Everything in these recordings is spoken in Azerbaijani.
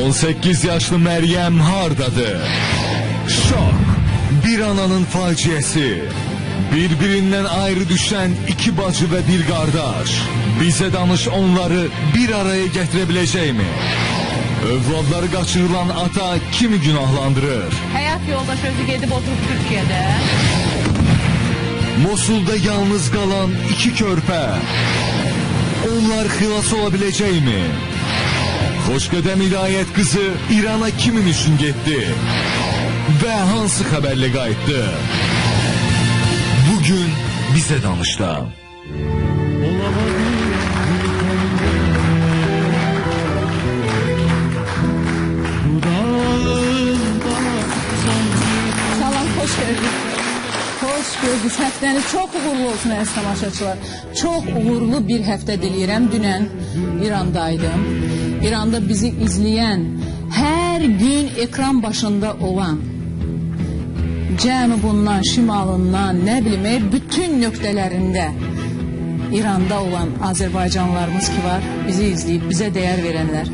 18 yaşlı Məryəm hardadır? Şok. Bir ananın faciəsi. Birbirinden ayrı düşen iki bacı ve bir kardeş. Bize danış onları bir araya getirebilecek mi? Övladları kaçırılan ata kimi günahlandırır? Həyat yoldaşı özü gedib oturub Türkiyədə. Mosul'da yalnız kalan iki körpə. Onlar xilas olabilecek mi? Xoşqədəm İdayət qızı İrana kimin üçün getdi? Və hansı xəbərlə qayıtdı? Bugün bizə danışda. Salam, xoş gördük. Xoş gördük. Həftəniz çox uğurlu olsun əziz tamaşaçılar. Çox uğurlu bir həftə diləyirəm. Dünən İrandaydım. İranda bizi izləyən, hər gün ekran başında olan, cənubundan, şimalından, nə bilim, bütün nöqtələrində İranda olan Azərbaycanlılarımız ki var, bizi izləyib, bizə dəyər verənlər.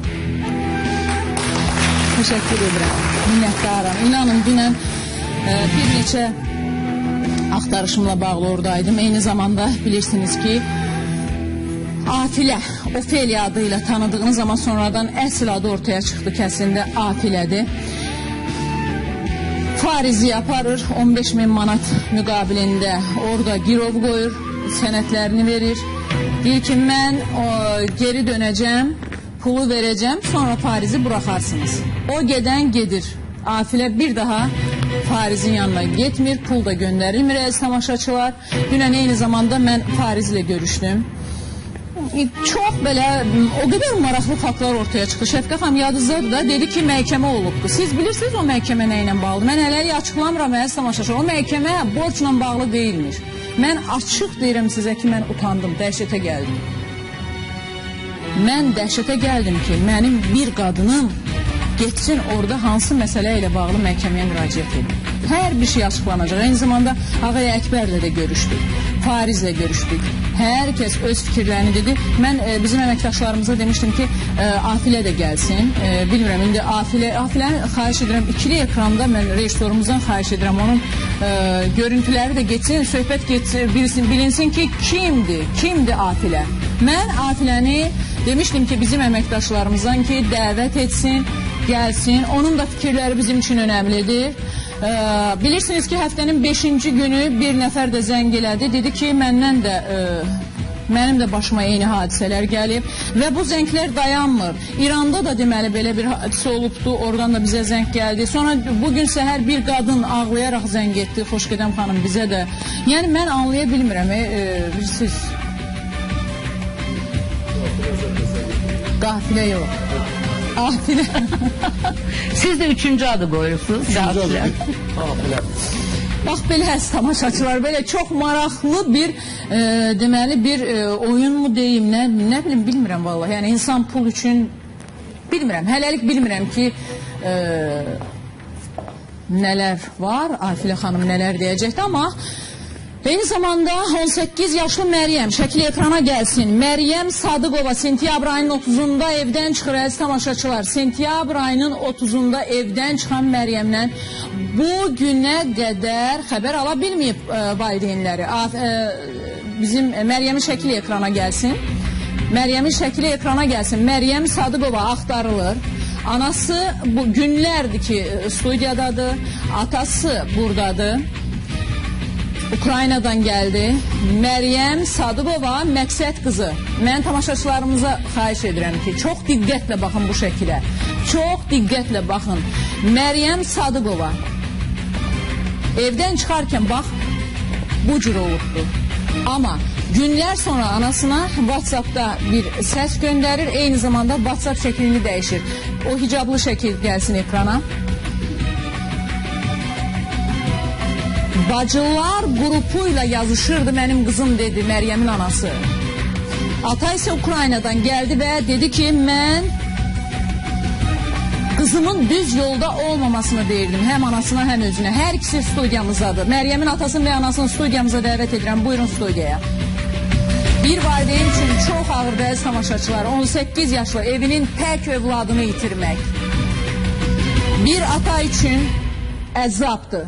Təşəkkür edirəm, minnətdaram. İnanın, dünən bir neçə axtarışımla bağlı oradaydım. Eyni zamanda bilirsiniz ki, Afilə, Ofeliya adı ilə tanıdığınız zaman sonradan əsl adı ortaya çıxdı ki, əslində Afilədir. Farizi aparır, 15 min manat müqabilində orada girov qoyur, sənədlərini verir. Deyir ki, mən geri dönəcəm, pulu verəcəm, sonra Farizi buraxarsınız. O gedən gedir. Afilə bir daha Farizin yanına getmir, pul da göndərilmir əziz tamaşaçılar. Dünən eyni zamanda mən Farizlə görüşdüm. Çox belə, o qədər maraqlı faktlar ortaya çıxdı. Şəfqə xanım yadınızdadır da, dedi ki, məhkəmə olubdur. Siz bilirsiniz o məhkəmə nə ilə bağlı? Mən hələlik açıqlamıram əziz tamaşaçılar. O məhkəmə borcla bağlı deyilmiş. Mən açıq deyirəm sizə ki, mən utandım, dəhşətə gəldim. Mən dəhşətə gəldim ki, mənim bir qadınım getsin orada hansı məsələ ilə bağlı məhkəməyə müraciət edir. Hər bir şey açıqlanacaq. Eyni zamanda Ağay Əkbərlə də görüşdük, Farizlə görüşdük. Hər kəs öz fikirlərini dedi. Mən bizim əməkdaşlarımıza demişdim ki, Afilə də gəlsin. Bilmirəm, indi Afiləni xahiş edirəm, ikili ekranda mən rejissorumuzdan xahiş edirəm, onun görüntüləri də getsin, söhbət getsin, bilinsin ki, kimdir Afilə. Mən Afiləni demişdim ki, bizim əməkdaşlarımızdan ki, dəvət etsin, gəlsin. Onun da fikirləri bizim üçün önəmlidir. Bilirsiniz ki, həftənin 5-ci günü bir nəfər də zəng elədi. Dedi ki, məndən də, mənim də başıma eyni hadisələr gəlib və bu zənglər dayanmır. İranda da deməli belə bir hadisə olubdu, oradan da bizə zəng gəldi. Sonra bugün səhər bir qadın ağlayaraq zəng etdi, Xoşqədəm xanım bizə də. Yəni, mən anlaya bilmirəm, bilirsiniz. Qafilə yox. Afilə. Siz də üçüncü adı qoyursunuz. Afilə. Afilə. Bax, belə əziz tamaşaçılar, belə çox maraqlı bir, deməli, bir oyun mu deyim, nə bilim, bilmirəm vallahi. Yəni, insan pul üçün, bilmirəm, hələlik bilmirəm ki, nələr var, Afilə xanım nələr deyəcəkdi, amma eyni zamanda 18 yaşlı Məryəm, şəkli ekrana gəlsin. Məryəm Sadıqova sentyabr ayının 30-unda evdən çıxır, əziz tamaşaçılar. Sentyabr ayının 30-unda evdən çıxan Məryəmdən bu günə qədər xəbər ala bilməyib valideynləri. Bizim Məryəmin şəkli ekrana gəlsin. Məryəmin şəkli ekrana gəlsin. Məryəm Sadıqova axtarılır. Anası bu günlərdir ki studiyadadır, atası buradadır. Ukraynadan gəldi. Məryəm Sadıqova, Məqsəd qızı. Mən tamaşaçılarımıza xahiş edirəm ki, çox diqqətlə baxın bu şəkilə. Çox diqqətlə baxın. Məryəm Sadıqova evdən çıxarkən bax, bu cür olubdur. Amma günlər sonra anasına WhatsApp-da bir səs göndərir, eyni zamanda WhatsApp şəklini dəyişir. O hicablı şəkil gəlsin ekrana. Bacılar qrupuyla yazışırdı mənim qızım, dedi Məryəmin anası. Ata isə Ukraynadan gəldi və dedi ki, mən qızımın düz yolda olmamasını deyirdim. Həm anasına, həm özünə. Hər ikisi studiyamızdadır. Məryəmin atasını və anasını studiyamıza dəvət edirəm. Buyurun studiyaya. Bir valideyn üçün çox ağır, əziz tamaşaçılar, 18 yaşlı evinin tək övladını itirmək. Bir ata üçün əzabdır,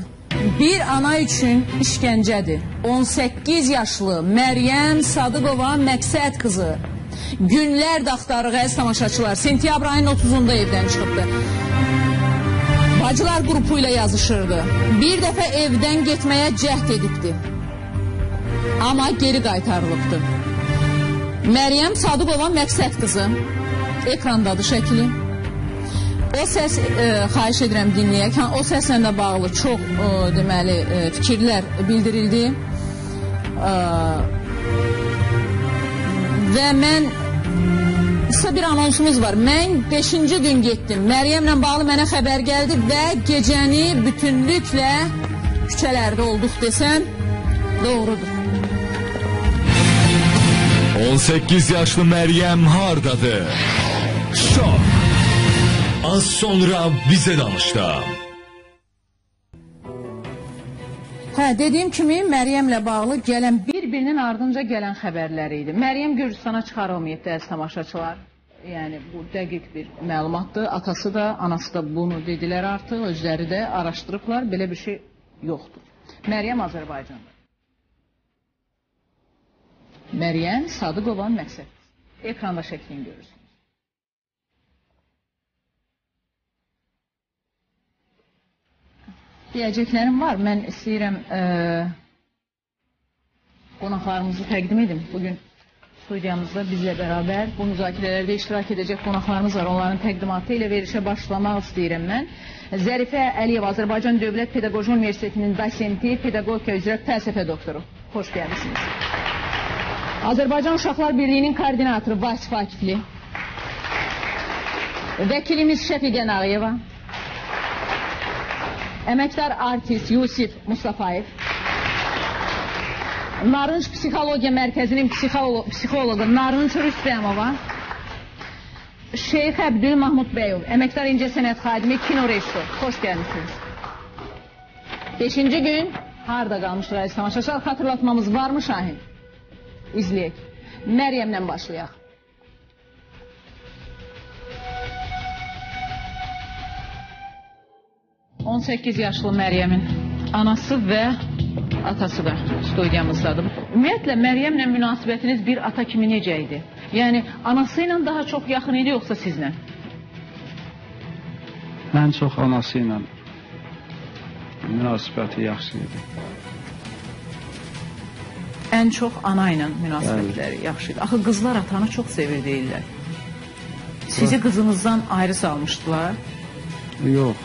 bir ana üçün işgəncədir. 18 yaşlı Məryəm Sadıqova Məqsəd qızı. Günlər də axtarıq əziz tamaşaçılar. Sentyabr ayının 30-unda evdən çıxıbdı. Bacılar qrupu ilə yazışırdı. Bir dəfə evdən getməyə cəhd edibdi. Amma geri qaytarılıbdı. Məryəm Sadıqova Məqsəd qızı. Ekrandadır şəkili. O səs, xahiş edirəm dinləyək. O səslə də bağlı çox deməli fikirlər bildirildi. Və mən qısa bir anonsumuz var. Mən 5-ci gün getdim. Məryəmlə bağlı mənə xəbər gəldi və gecəni bütünlüklə küçələrdə olduq desəm doğrudur. 18 yaşlı Məryəm hardadır? Şok. Az sonra bizə danışdı. Hə, dediyim kimi Məryəmlə bağlı gələn bir-birinin ardınca gələn xəbərləri idi. Məryəm Gürcüstana çıxarılmayıb əziz tamaşaçılar. Yəni bu dəqiq bir məlumatdır. Atası da, anası da bunu dedilər artıq, özləri də araşdırıblar. Belə bir şey yoxdur. Məryəm Azərbaycanda. Məryəm Sadıqova Məqsəd. Ekranda şəklini görürsünüz. Deyəcəklərim var. Mən istəyirəm qonaqlarımızı təqdim edim. Bugün studiyamızda bizlə bərabər bu müzakirələrdə iştirak edəcək qonaqlarımız var. Onların təqdimatı ilə verilişə başlamaq istəyirəm mən. Zərifə Əliyeva, Azərbaycan Dövlət Pedaqoji Universitetinin dosenti, pedaqogika üzrə fəlsəfə doktoru. Xoş gəlmisiniz. Azərbaycan Uşaqlar Birliyinin koordinatoru Vasif Akifli. Vəkilimiz Şəfiqə Nağıyeva. Əməkdar artist Yusif Mustafayev. Narınc Psixologiya Mərkəzinin psixoloqu Narınc Rüstəmova. Şeyx Əbdül Mahmud Bəyov, əməkdar incəsənət xadimi, kino rejissor. Xoş gəlmisiniz. 5-ci gün harda qalmışdır əziz tamaşaçılar? Xatırlatmamız varmı Şahin? İzləyək. Məryəmlə başlayaq. ...18 yaşlı Məryəmin anası və atası da studiyamızdadır. Ümumiyyətlə, Məryəmlə münasibətiniz bir ata kimi necə idi? Yəni, anası ilə daha çox yaxın idi, yoxsa sizlə? Mən çox anası ilə münasibəti yaxşı idi. Ən çox ana ilə münasibətləri yaxşı idi. Axı, qızlar atanı çox sevir deyirlər. Sizi qızınızdan ayrı salmışdılar? Yox.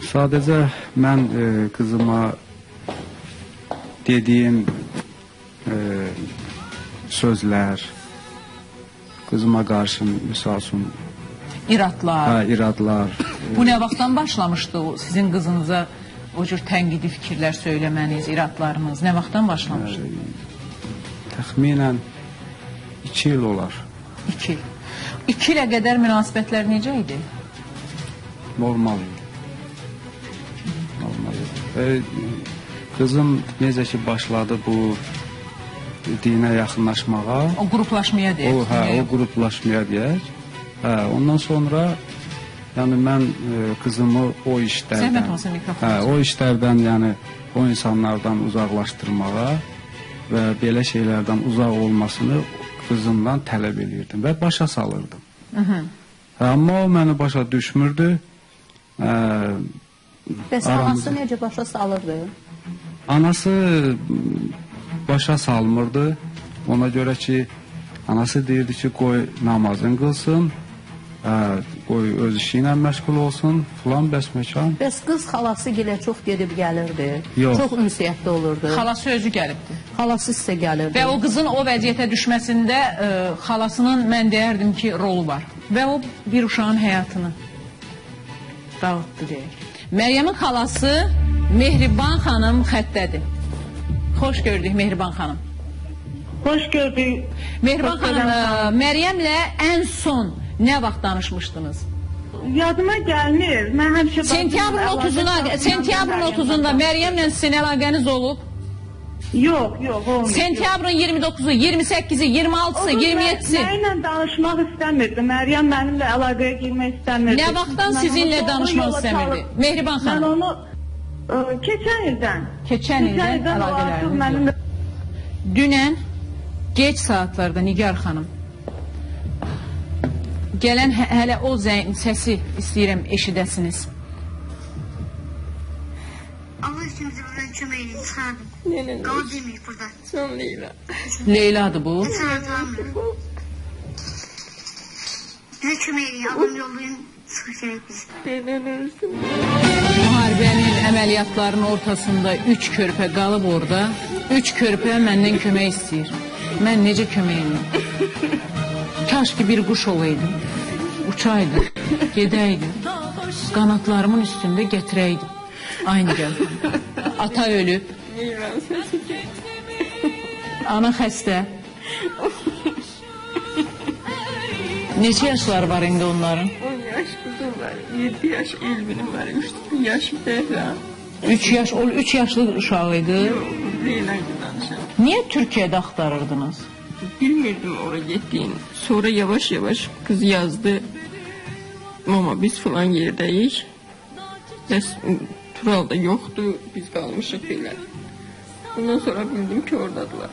Sadəcə mən qızıma dediyim sözlər, qızıma qarşı misal üçün İradlar. Hə, iradlar. Bu nə vaxtdan başlamışdı sizin qızınıza o cür tənqidi fikirlər söyləməniz, iradlarınız nə vaxtdan başlamışdı? Təxminən 2 il olar. 2 il. 2 ilə qədər münasibətlər necə idi? Normal idi. Normal idi. Qızım necə ki başladı bu dinə yaxınlaşmağa. O qruplaşmaya deyək. Hə, o qruplaşmaya deyək. Hə, ondan sonra yəni mən qızımı o işlərdən, zəhmət olmasa mikrofon. Hə, o işlərdən, yəni o insanlardan uzaqlaşdırmağa və belə şeylərdən uzaq olmasını qızımdan tələb eləyirdim və başa salırdım. Amma o məni başa düşmürdü. Bəs anası necə başa salırdı? Anası başa salmırdı. Ona görə ki, anası deyirdi ki, qoy namazını qılsın, qoy öz işi ilə məşğul olsun, filan bəsməkan. Bəs qız xalası gilə çox gedib gəlirdi. Yox. Çox ünsiyyətli olurdu. Xalası özü gəlibdi. Xalası sizə gəlirdi. Və o qızın o vəziyyətə düşməsində xalasının, mən deyərdim ki, rolu var. Və o bir uşağın həyatını dağıtdı deyək. Məryəmin xalası Mehriban xanım xəttədir. Xoş gördük Mehriban xanım. Xoş gördük. Mehriban xanım, Məryəmlə ən son nə vaxt danışmışdınız? Yadıma gəlmir. Mən həmişə sentyabrın 30-una, sentyabrın 30-unda Məryəmlə sizin əlaqəniz olub? Yox, yox, olmayıb. Sentyabrın 29-u, 28-i, 26-sı, 27-si. Mənimlə danışmaq istəmirdi. Məryəm mənimlə əlaqəyə girmək istəmirdi. Nə vaxtdan sizinlə danışmaq istəmirdi? Mehriban xanım. Mən onu keçən ildən. Keçən ildən əlaqələriniz yox. Dünən gec saatlarda Nigar xanım gələn hələ o səsi istəyirəm eşidəsiniz. Allah üçün bizi buradan kömək edin, çıxardın. Qala bilmirik burada. Son Leyla. Leyladır bu. Bizə kömək edin, adam yollayın, çıxır gerək biz. Müharibənin, əməliyyatların ortasında 3 körpə qalıb orada. 3 körpə məndən kömək istəyir. Mən necə kömək edeyim? Kaş ki bir quş olaydım, uçaydım, gedəydim, qanatlarımın üstündə gətirəydim. Ay Nigar xanım. Ata ölüb, ana xəstə. Neçə yaşları var indi onların? 10 yaş qızım var, 7 yaş Elvinim var, 3 yaş Behram. 3 yaş, o 3 yaşlı uşağı idi. Yox, Leyla ilə danışam. Niyə Türkiyədə axtarırdınız? Bilmirdim ora getdiyini. Sonra yavaş-yavaş qız yazdı. Mama biz filan yerdəyik. Bəs Tural da yoxdur, biz qalmışıq belə. Bundan sonra bildim ki, oradadılar.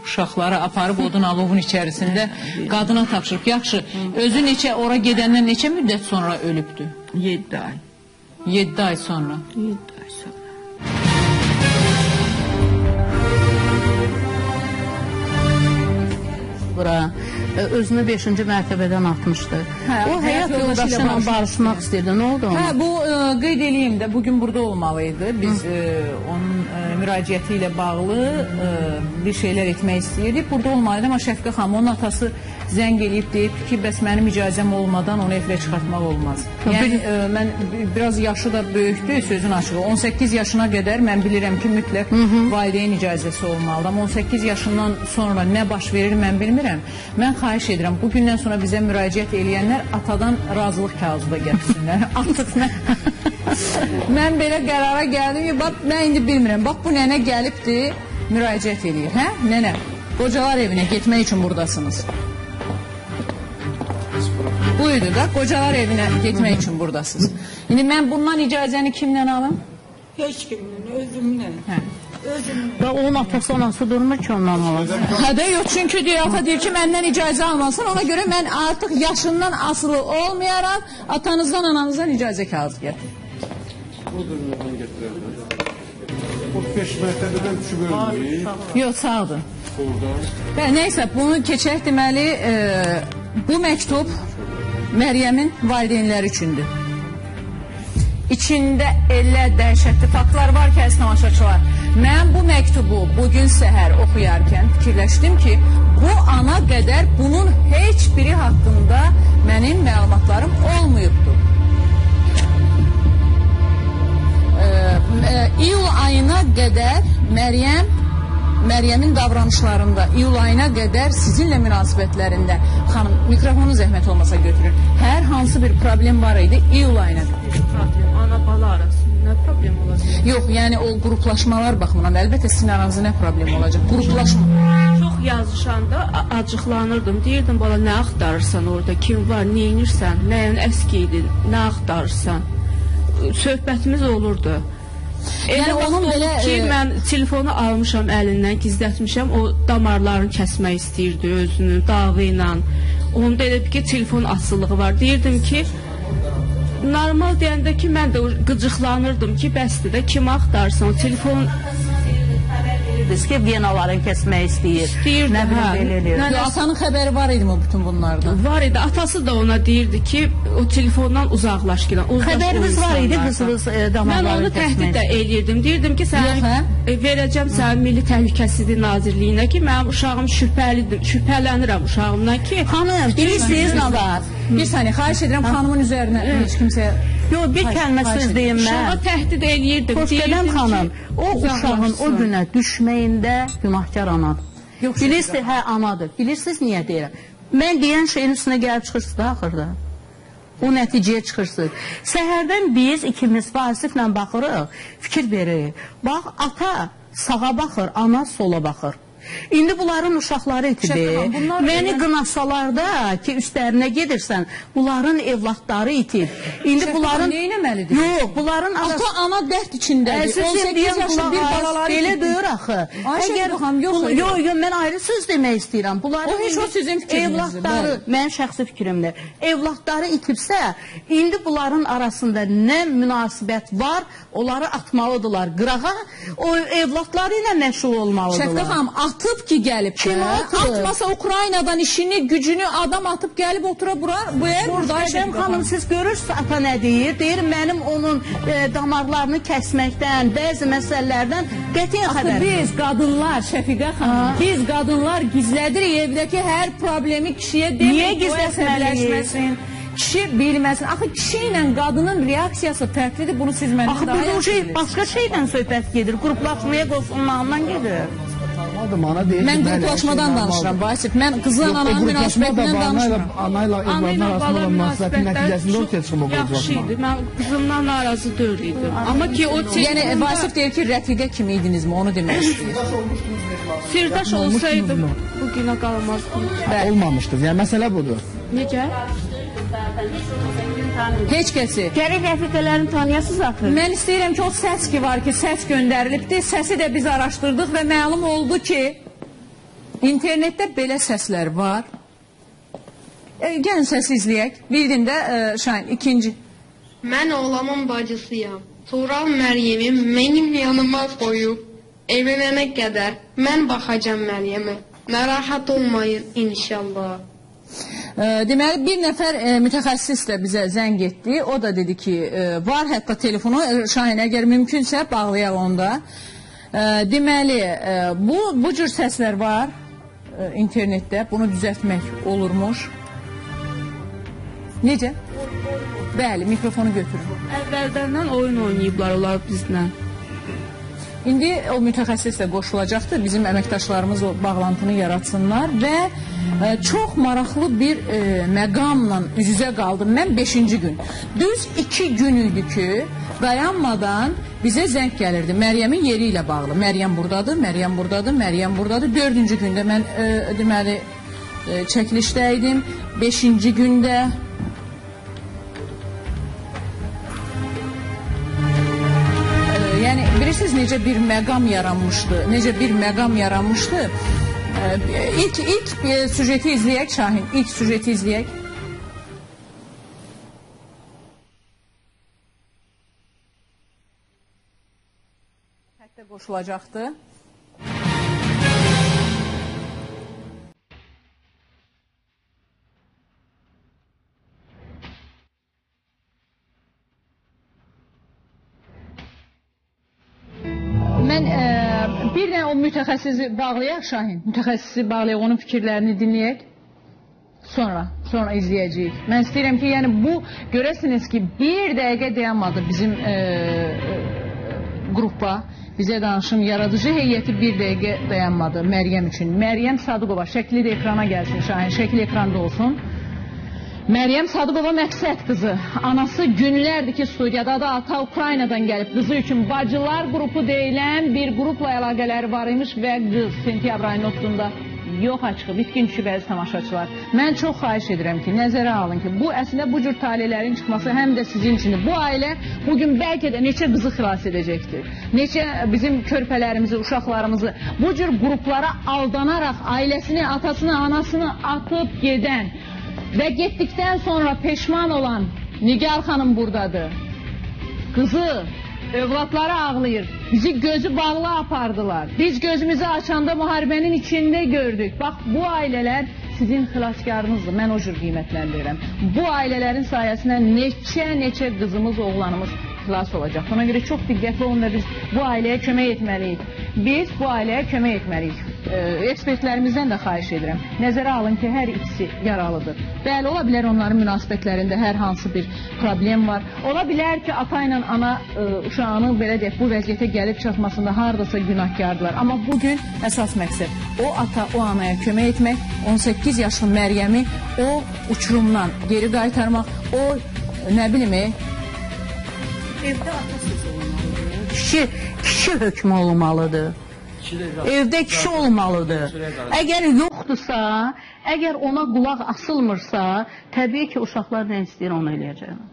Uşaqları aparıb odun alovun içərisində qadına tapşırıb. Yaxşı, özü neçə, ora gedəndən neçə müddət sonra ölübdü? 7 ay. 7 ay sonra? 7 ay sonra. Bura özünü 5-ci mərtəbədən atmışdı. Hə, o həyat yoldaşı ilə barışmaq istəyirdi. Nə oldu ona? Hə, bu qeyd eləyim də, bugün burada olmalı idi. Biz onun müraciəti ilə bağlı bir şeylər etmək istəyirdik. Burada olmalı idi, amma Şəfiqə xanım, onun atası zəng eləyib deyib ki, bəs mənim icazəm olmadan onu efirə çıxartmaq olmaz. Yəni, mən biraz yaşı da böyükdür, sözün açığı. 18 yaşına qədər mən bilirəm ki, mütləq valideyn icazəsi olmalıdır. Amma 18 yaşından sonra nə baş verir, mən bilmirəm. Mən xahiş edirəm, bugündən sonra bizə müraciət eləyənlər atadan razılıq kağızı da gətirsinlər. Artıq mən belə qərara gəldim ki, bax, mən indi bilmirəm. Bax, bu nənə gəlibdi, müraciət eləyir. Hə, nənə, qocalar evinə getmək üçün buradasınız. Buydu da, qocalar evinə getmək üçün buradasınız. İndi mən bundan icazəni kimdən alım? Heç kimdən, özümdən. Hə. Və onun atası anası durmur ki, ondan alasın. Hə də yox, çünki deyir, ata deyir ki, məndən icazə almasın. Ona görə mən artıq yaşından asılı olmayaraq atanızdan, ananızdan icazə kağızı gətirir. O 5 mərtəbədən düşüb ölməyib. Yox, sağdır. Və neysə, bunu keçək deməli, bu məktub Məryəmin valideynləri üçündür. İçində elə dəhşətli faktlar var ki, əziz tamaşaçılar. Mən bu məktubu bugün səhər oxuyarkən fikirləşdim ki, bu ana qədər bunun heç biri haqqında mənim məlumatlarım olmayıbdır. İyul ayına qədər Məryəmin davranışlarında, iyul ayına qədər sizinlə münasibətlərində, xanım, mikrofonu zəhmət olmasa götürün, hər hansı bir problem var idi iyul ayına qədər. Problem, ana-bala arasında nə problem olacaq? Yox, yəni o qruplaşmalar baxımından, əlbəttə sizin aranızda nə problem olacaq? Qruplaşma. Çox yazışanda acıqlanırdım, deyirdim, bala, nə axtarırsan orada, kim var, neynirsən, nəyin əski idin, nə axtarırsan? Söhbətimiz olurdu. Yəni onun belə ki, mən telefonu almışam əlindən, gizlətmişəm, o damarlarını kəsmək istəyirdi özünü, dağı ilə. Onda elə ki, telefon asılılığı var. Deyirdim ki, normal deyəndə ki, mən də qıcıqlanırdım ki, bəsdir də, kim axtarsan, o telefon... Biz ki, venaların kəsmək istəyir. İstəyirdi, nə bilim, belə eləyir. Atanın xəbəri var idi mi bütün bunlardan? Var idi. Atası da ona deyirdi ki, o telefondan uzaqlaş. Xəbərimiz var idi, qızımız damarları Mən onu təhdid də eləyirdim. Deyirdim ki, sən verəcəm sənin Milli Təhlükəsizlik Nazirliyinə ki, mənim uşağım şübhəlidir, şübhələnirəm uşağımdan ki... Xanım, bilirsiniz nə var? Bir saniyə, xahiş edirəm xanımın üzərinə heç kimsəyə... Yox, bir kəlmə söz deyim mən. Uşağa təhdid eləyirdim. Xoşgələm xanım, o uşağın o günə düşməyində günahkar anadır. Bilirsiniz, hə, anadır. Bilirsiniz niyə deyirəm? Mən deyən şeyin üstünə gəlib çıxırsınız da axırda. O nəticəyə çıxırsınız. Səhərdən biz ikimiz Vasiflə baxırıq, fikir veririk. Bax, ata sağa baxır, ana sola baxır. İndi bunların uşaqları itib. Məni qınasalar da ki, üstlərinə gedirsən, bunların evladları itib. İndi bunların nə etməlidir? Yox, bunların ata ana dərd içindədir. 18 yaşlı bir balaları belə deyir axı. Əgər yox, yox, yox, mən ayrı söz demək istəyirəm. Bunların o heç o sizin fikrinizdir. Evladları, mənim şəxsi fikrimdir. Evladları itibsə, indi bunların arasında nə münasibət var, onları atmalıdırlar qırağa. O evladları ilə məşğul olmalıdırlar. Şəfqə xanım, atıb ki gəlib. Kim atıb? Atmasa Ukraynadan işini, gücünü adam atıb gəlib otura bura, bu ev burada. Şəfqə xanım, siz görürsünüz ata nə deyir? Deyir, mənim onun damarlarını kəsməkdən, bəzi məsələlərdən qətiyyən xəbər. Axı biz qadınlar, Şəfiqə xanım, biz qadınlar gizlədirik evdəki hər problemi kişiyə demək. Niyə gizlətməliyik? Kişi bilməsin. Axı kişi ilə qadının reaksiyası fərqlidir. Bunu siz məndən daha yaxşı bilirsiniz. Axı başqa şeydən söhbət gedir. Qruplaşmaya qoşulmağından gedir. Mən qruplaşmadan danışıram, Vasif. Mən qızla ananın münasibətindən danışmıram. Ana ilə evladın arasında olan münasibətin nəticəsində ortaya çıxır o qruplaşma. Yaxşı idi. Mən qızımdan narazı deyil idim. Amma ki o... Yəni Vasif deyir ki, rəfiqə kimi idinizmi? Onu demək istəyir. Sirdaş olsaydım bu günə qalmazdım. Olmamışdır. Yəni məsələ budur. Necə? Heç kəsi. Gərək rəfiqələrini tanıyasınız axı. Mən istəyirəm ki, o səs ki var ki, səs göndərilibdir. Səsi də biz araşdırdıq və məlum oldu ki, internetdə belə səslər var. Gəlin səsi izləyək. Bildin də, Şahin, ikinci. Mən oğlamın bacısıyam. Tural Məryəmi mənim yanıma qoyub evlənənə qədər mən baxacam Məryəmə. Narahat olmayın inşallah. Deməli, bir nəfər mütəxəssis də bizə zəng etdi. O da dedi ki, var hətta telefonu. Şahin, əgər mümkünsə bağlayaq onda. Deməli, bu cür səslər var internetdə. Bunu düzəltmək olurmuş. Necə? Bəli, mikrofonu götürün. Əvvəldəndən oyun oynayıblar onlar bizlə. İndi o mütəxəssis də qoşulacaqdır. Bizim əməkdaşlarımız o bağlantını yaratsınlar və çox maraqlı bir məqamla üz-üzə qaldım mən 5-ci gün. Düz 2 gün idi ki, dayanmadan bizə zəng gəlirdi. Məryəmin yeri ilə bağlı. Məryəm buradadır, Məryəm buradadır, Məryəm buradadır. 4-cü gündə mən deməli çəkilişdə idim. 5-ci gündə yəni bilirsiniz necə bir məqam yaranmışdı, necə bir məqam yaranmışdı. İlk süjeti izləyək Şahin, ilk süjeti izləyək. Hətta qoşulacaqdı. Mən bir dənə o mütəxəssisi bağlayaq Şahin, mütəxəssisi bağlayaq, onun fikirlərini dinləyək. Sonra izləyəcəyik. Mən istəyirəm ki, yəni bu, görəsiniz ki, bir dəqiqə dayanmadı bizim qrupa, bizə danışım yaradıcı heyəti bir dəqiqə dayanmadı Məryəm üçün. Məryəm Sadıqova, şəkli də ekrana gəlsin Şahin, şəkli ekranda olsun. Məryəm Sadıqova məqsəd qızı. Anası günlərdir ki, studiyada da ata Ukraynadan gəlib qızı üçün bacılar qrupu deyilən bir qrupla əlaqələri var imiş və qız sentyabr ayının 30-da yoxa çıxıb. İtkin düşüb əziz tamaşaçılar. Mən çox xahiş edirəm ki, nəzərə alın ki, bu əslində bu cür talelərin çıxması həm də sizin üçündür. Bu ailə bugün bəlkə də neçə qızı xilas edəcəkdir. Neçə bizim körpələrimizi, uşaqlarımızı bu cür qruplara aldanaraq ailəsini, atasını, anasını atıb gedən və getdikdən sonra peşman olan Nigar xanım buradadır. Qızı, övladları ağlayır. Bizi gözü bağlı apardılar. Biz gözümüzü açanda müharibənin içində gördük. Bax, bu ailələr sizin xilaskarınızdır. Mən o cür qiymətləndirirəm. Bu ailələrin sayəsində neçə-neçə qızımız, oğlanımız xilas olacaq. Buna görə çox diqqətli olun və biz bu ailəyə kömək etməliyik. Biz bu ailəyə kömək etməliyik. Ekspertlərimizdən də xahiş edirəm. Nəzərə alın ki, hər ikisi yaralıdır. Bəli, ola bilər onların münasibətlərində hər hansı bir problem var. Ola bilər ki, ata ilə ana uşağının belə deyək, bu vəziyyətə gəlib çatmasında hardasa günahkardılar. Amma bugün əsas məqsəd o ata, o anaya kömək etmək, 18 yaşlı Məryəmi o uçurumdan geri qaytarmaq, o nə bilim, evdə ata sözü olmalıdır. Kişi hökmü olmalıdır. Evdə kişi olmalıdır. Əgər yoxdursa, əgər ona qulaq asılmırsa, təbii ki, uşaqlar nə istəyir onu eləyəcəklər.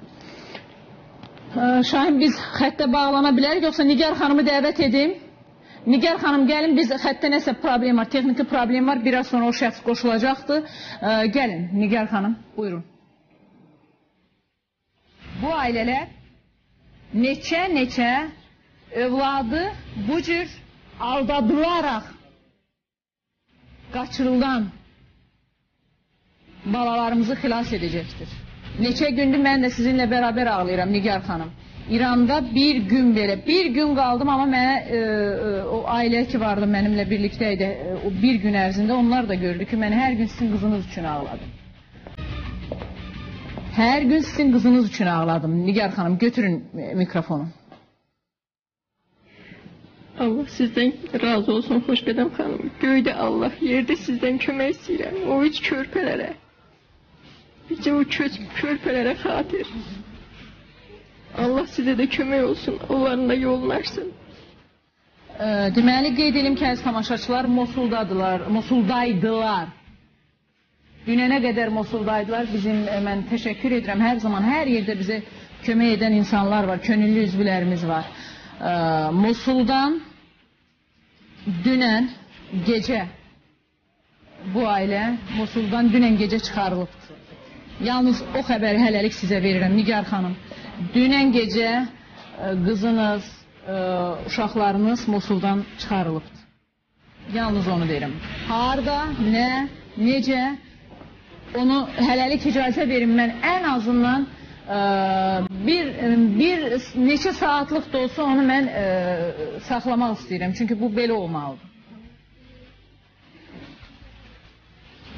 Şahin, biz xəttə bağlana bilərik, yoxsa Nigar xanımı dəvət edim? Nigar xanım, gəlin, biz xəttə nəsə problem var, texniki problem var, biraz sonra o şəxs qoşulacaqdır. Gəlin, Nigar xanım, buyurun. Bu ailələr neçə-neçə övladı bu cür aldadılaraq qaçırılan balalarımızı xilas edəcəkdir. Neçə gündür mən də sizinlə bərabər ağlayıram Nigar xanım. İranda bir gün belə, bir gün qaldım, amma mənə o ailə ki vardı mənimlə birlikdə idi, o bir gün ərzində onlar da gördü ki, mən hər gün sizin qızınız üçün ağladım. Hər gün sizin qızınız üçün ağladım. Nigar xanım, götürün mikrofonu. Allah sizdən razı olsun Xoşqədəm xanım. Göydə Allah, yerdə sizdən kömək istəyirəm. O üç körpələrə. Bircə o körpələrə xatir. Allah sizə də kömək olsun, onların da yolunu açsın. Deməli, qeyd edim ki, əziz tamaşaçılar Mosuldaydılar. Dünənə qədər Mosuldaydılar. Bizim, mən təşəkkür edirəm, hər zaman, hər yerdə bizə kömək edən insanlar var, könüllü üzvlərimiz var. Mosuldan dünən gecə bu ailə Mosuldan dünən gecə çıxarılıbdır. Yalnız o xəbəri hələlik sizə verirəm Nigar xanım. Dünən gecə qızınız, uşaqlarınız Mosuldan çıxarılıbdır. Yalnız onu deyirəm. Harda, nə, necə, onu hələlik icazə verin. Mən ən azından bir neçə saatlıq da olsa onu mən saxlamaq istəyirəm. Çünki bu belə olmalıdır.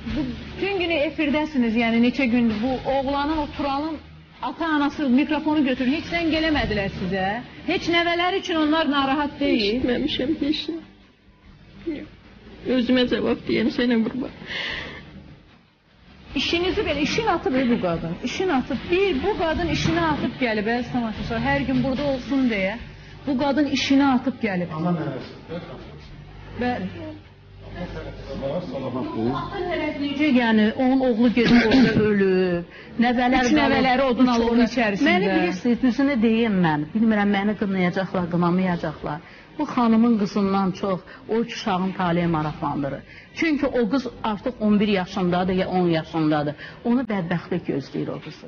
Bu bütün günü efirdəsiniz, yəni neçə gündür bu oğlanın, o Turalın ata-anası mikrofonu götürün. Heç zəng eləmədilər sizə. Heç nəvələri üçün onlar narahat deyil. Eşitməmişəm heç nə. Özümə cavab deyəm, sənə qurban. İşinizi belə, işini atıb bu qadın. İşini atıb, bu qadın işini atıb gəlib, əziz tamaşaçılar, hər gün burada olsun deyə. Bu qadın işini atıb gəlib. Ana nəvəsi. Və... Necə yəni, onun oğlu gedib orada ölüb, nəvələr üç nəvələri odun alovun içərisində. Məni bilirsiniz, düzünü deyim mən, bilmirəm məni qınayacaqlar, qınamayacaqlar. Bu xanımın qızından çox o üç uşağın taleyi maraqlandırır. Çünki o qız artıq 11 yaşındadır ya 10 yaşındadır. Onu bədbəxtlik gözləyir o qızı.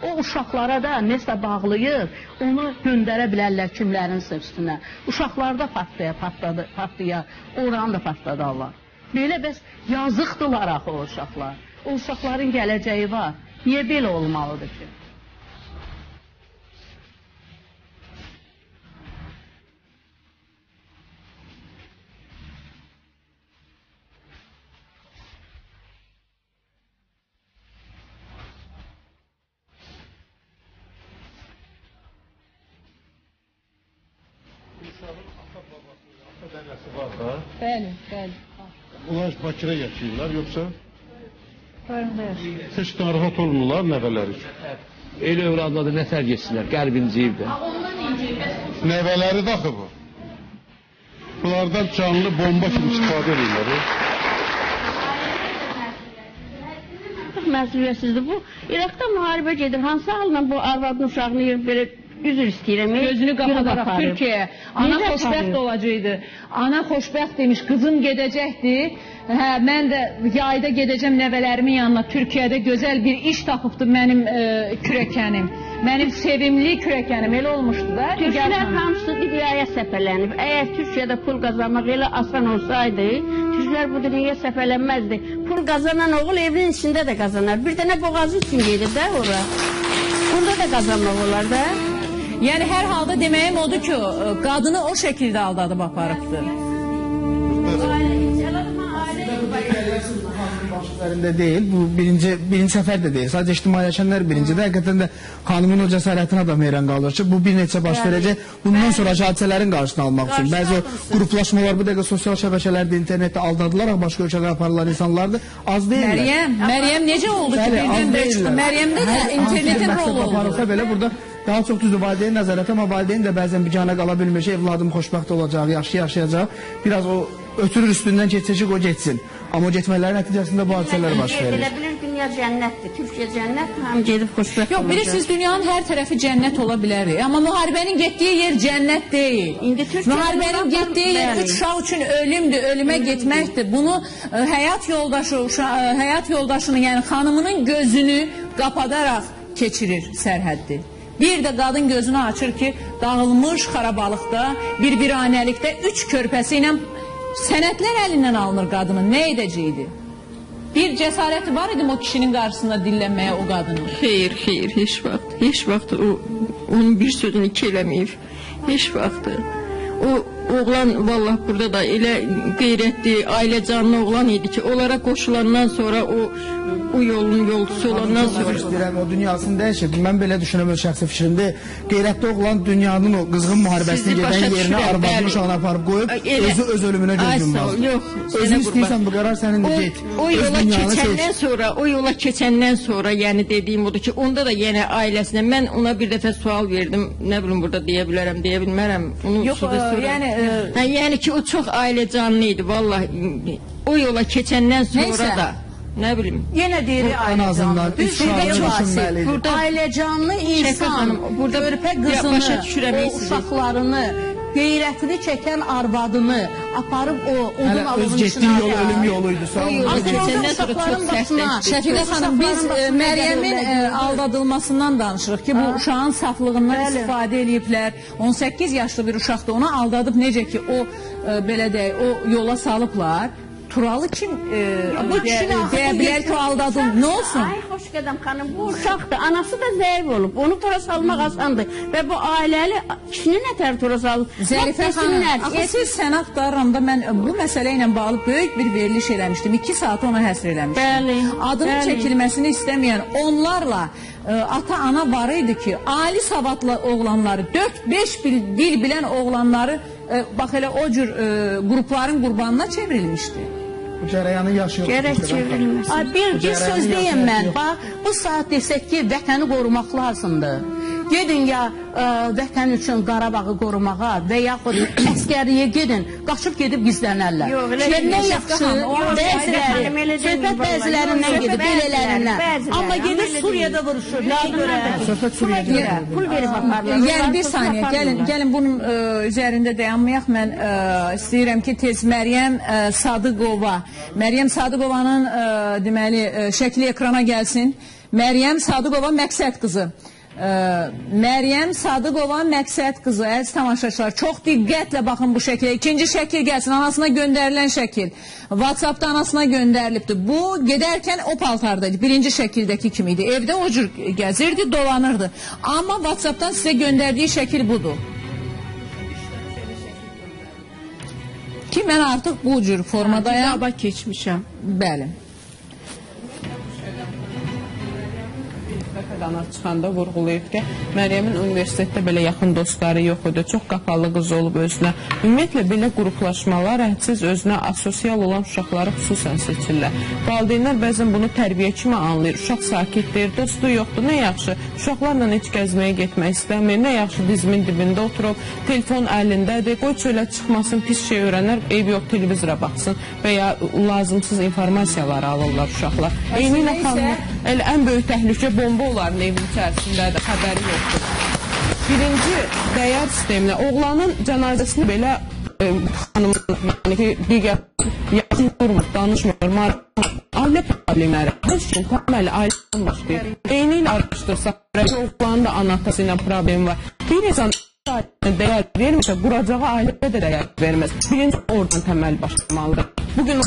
O uşaqlara da nəsə bağlayıb, onu göndərə bilərlər kimlərinsə üstünə. Uşaqlar da patlaya, oranı da patladarlar. Belə bəs yazıqdılar axı o uşaqlar. O uşaqların gələcəyi var. Niyə belə olmalıdır ki? Bəli, bəli. Onlar Bakıda yaşayırlar, yoxsa? Rayonda yaşayırlar. Heç narahat olmurlar nəvələri üçün. Elə övladladır, nətər getsinlər, qəlb inciyib də. Nəvələri də axı bu. Bunlardan canlı bomba kimi istifadə edirlər. Artıq məsuliyyətsizdir bu. İraqda müharibə gedir. Hansı halına bu arvadın uşağını yiyir belə üzr istəyirəm. Gözünü qapadaraq Türkiyəyə. Ana xoşbəxt olacaqdı. Ana xoşbəxt demiş, qızım gedəcəkdi. Hə, mən də yayda gedəcəm nəvələrimin yanına. Türkiyədə gözəl bir iş tapıbdı mənim kürəkənim. Mənim sevimli kürəkənim. Elə olmuşdu da. Türklər hamısı dünyaya səpələnib. Əgər Türkiyədə pul qazanmaq elə asan olsaydı, türklər bu dünyaya səpələnməzdi. Pul qazanan oğul evinin içində də qazanar. Bir dənə boğazı üçün gedir də ora. Burada da qazanmaq olar da. Yəni hər halda deməyim odur ki, qadını o şəkildə aldadıb aparıbdır. Üzərində deyil, bu birinci səfər də deyil. Sadəcə ictimailəşənlər birincidir. Həqiqətən də xanımın o cəsarətinə adam heyran qalır ki, bu bir neçə baş verəcək. Bundan sonra hadisələrin qarşısını almaq üçün. Bəzi qruplaşmalar bu dəqiqə sosial şəbəkələrdə, internetdə aldadılaraq başqa ölkələrə aparılan insanlardır. Az deyirlər. Məryəm necə oldu ki, birdən-birə çıxdı? Məryəmdə də internetin rolu oldu. Aparılsa belə burada Daha çox düzdür valideyn nəzarəti, amma valideyn də bəzən biganə qala bilmir ki, evladım xoşbəxt olacaq, yaxşı yaşayacaq. Biraz o ötürür üstündən keçir ki, o getsin. Amma o getmələrin nəticəsində bu hadisələr baş verir. Elə bilir, dünya cənnətdir, Türkiyə cənnətdir, hamı gedib xoşbəxt olacaq. Yox, bilirsiniz, dünyanın hər tərəfi cənnət ola bilər. Amma müharibənin getdiyi yer cənnət deyil. Müharibənin getdiyi yer üç uşaq üçün ölümdür, ölümə getməkdir. Bunu həyat yoldaşının, yəni xanımının gözünü qapadaraq keçirir sərhəddi. Bir də qadın gözünü açır ki, dağılmış xarabalıqda, bir viranəlikdə üç körpəsi ilə sənədlər əlindən alınır qadının. Nə edəcəkdi? Bir cəsarəti var idi o kişinin qarşısında dillənməyə o qadının? Xeyr, xeyr, heç vaxt. Heç vaxt o, onun bir sözünü iki eləməyib. Heç vaxt. O oğlan vallah burada da elə qeyrətli, ailə canlı oğlan idi ki, onlara qoşulandan sonra o yolun yolcusu olandan sonra. İstəyirəm, o dünyasını dəyişib. Mən belə düşünürəm, öz şəxsi fikrimdə. Qeyrətli oğlan dünyanın o qızğın müharibəsini gedən yerinə arvadını uşağını aparıb qoyub, özü öz ölümünə göz yummaz. Özün istəyirsən bu qərar sənindir, get. O yola keçəndən sonra, o yola keçəndən sonra, yəni dediyim odur ki, onda da yenə ailəsinə mən ona bir dəfə sual verdim, nə bilim burada deyə bilərəm, deyə bilmərəm. Yox, yəni yəni ki, o çox ailə canlı idi, vallahi. O yola keçəndən sonra da, nə bilim. Yenə deyir ailə canlı. Burada ailə canlı insan, körpə qızını, o uşaqlarını, qeyrətini çəkən arvadını aparıb o odun alovun içinə. Öz getdiyi yol ölüm yolu idi. Şəfiqə xanım, biz Məryəmin aldadılmasından danışırıq ki, bu uşağın saflığından istifadə eləyiblər. 18 yaşlı bir uşaqdır, onu aldadıb necə ki, o belə deyək, o yola salıblar. Turalı kim deyə bilər ki, o aldadıldı? Nə olsun? Ay, Xoşqədəm xanım, bu uşaqdır. Anası da zəif olub. Onu tora salmaq asandır. Və bu ailəli kişini nətər tora salıb? Zərifə xanım, axı siz sənə axtarıram da mən bu məsələ ilə bağlı böyük bir veriliş eləmişdim. 2 saat ona həsr eləmişdim. Adının çəkilməsini istəməyən onlarla ata-ana var idi ki, ali savadlı oğlanları, 4-5 dil bilən oğlanları bax elə o cür qrupların qurbanına çevrilmişdi. Bu cərəyanı yaşayır. Gərək çevrilməsin. Bir söz deyim mən, bax, bu saat desək ki, vətəni qorumaq lazımdır. Gedin ya vətən üçün Qarabağı qorumağa və yaxud əskərliyə gedin, qaçıb gedib gizlənərlər. Nə yaxşı, bəziləri, söhbət bəzilərindən gedir, belələrindən. Amma gedir Suriyada vuruşur. Nəyə görə? Pul verib aparırlar. Yəni bir saniyə, gəlin bunun üzərində dayanmayaq. Mən istəyirəm ki, tez Məryəm Sadıqova, Məryəm Sadıqovanın deməli şəkli ekrana gəlsin. Məryəm Sadıqova məqsəd qızı. Məryəm Sadıqova məqsəd qızı. Əziz tamaşaçılar, çox diqqətlə baxın bu şəkilə. İkinci şəkil gəlsin, anasına göndərilən şəkil. WhatsApp-da anasına göndərilibdir. Bu, gedərkən o paltardaydı. Birinci şəkildəki kimi idi. Evdə o cür gəzirdi, dolanırdı. Amma WhatsApp-dan sizə göndərdiyi şəkil budur. Ki, mən artıq bu cür formadayam. Hicaba keçmişəm. Bəli. Ana çıxanda vurğulayıb ki, Məryəmin universitetdə belə yaxın dostları yox idi, çox qapalı qız olub özünə. Ümumiyyətlə, belə qruplaşmalar hədsiz özünə asosial olan uşaqları xüsusən seçirlər. Valideynlər bəzən bunu tərbiyə kimi anlayır. Uşaq sakitdir, dostu yoxdur, nə yaxşı. Uşaqlarla heç gəzməyə getmək istəmir, nə yaxşı dizimin dibində oturub, telefon əlindədir, qoy çölə çıxmasın, pis şey öyrənər, eybi yox, televizora baxsın və ya lazımsız informasiyaları alırlar uşaqlar. Eynilə xanım, elə ən böyük təhlükə bomba olar evin içərisindədir, xəbəri yoxdur. Birinci dəyər sisteminə, oğlanın cənazəsini belə xanımın, yəni ki, digər yaxın durmur, danışmır, maraqlanmır. Ailə problemləri, hər şeyin təməli ailədən başlayır. Eyni ilə araşdırsaq, oğlanın da ana-atası ilə problemi var. Bir insan dəyər vermirsə, quracağı ailəyə də dəyər verməz. Birinci oradan təməl başlamalıdır. Bugün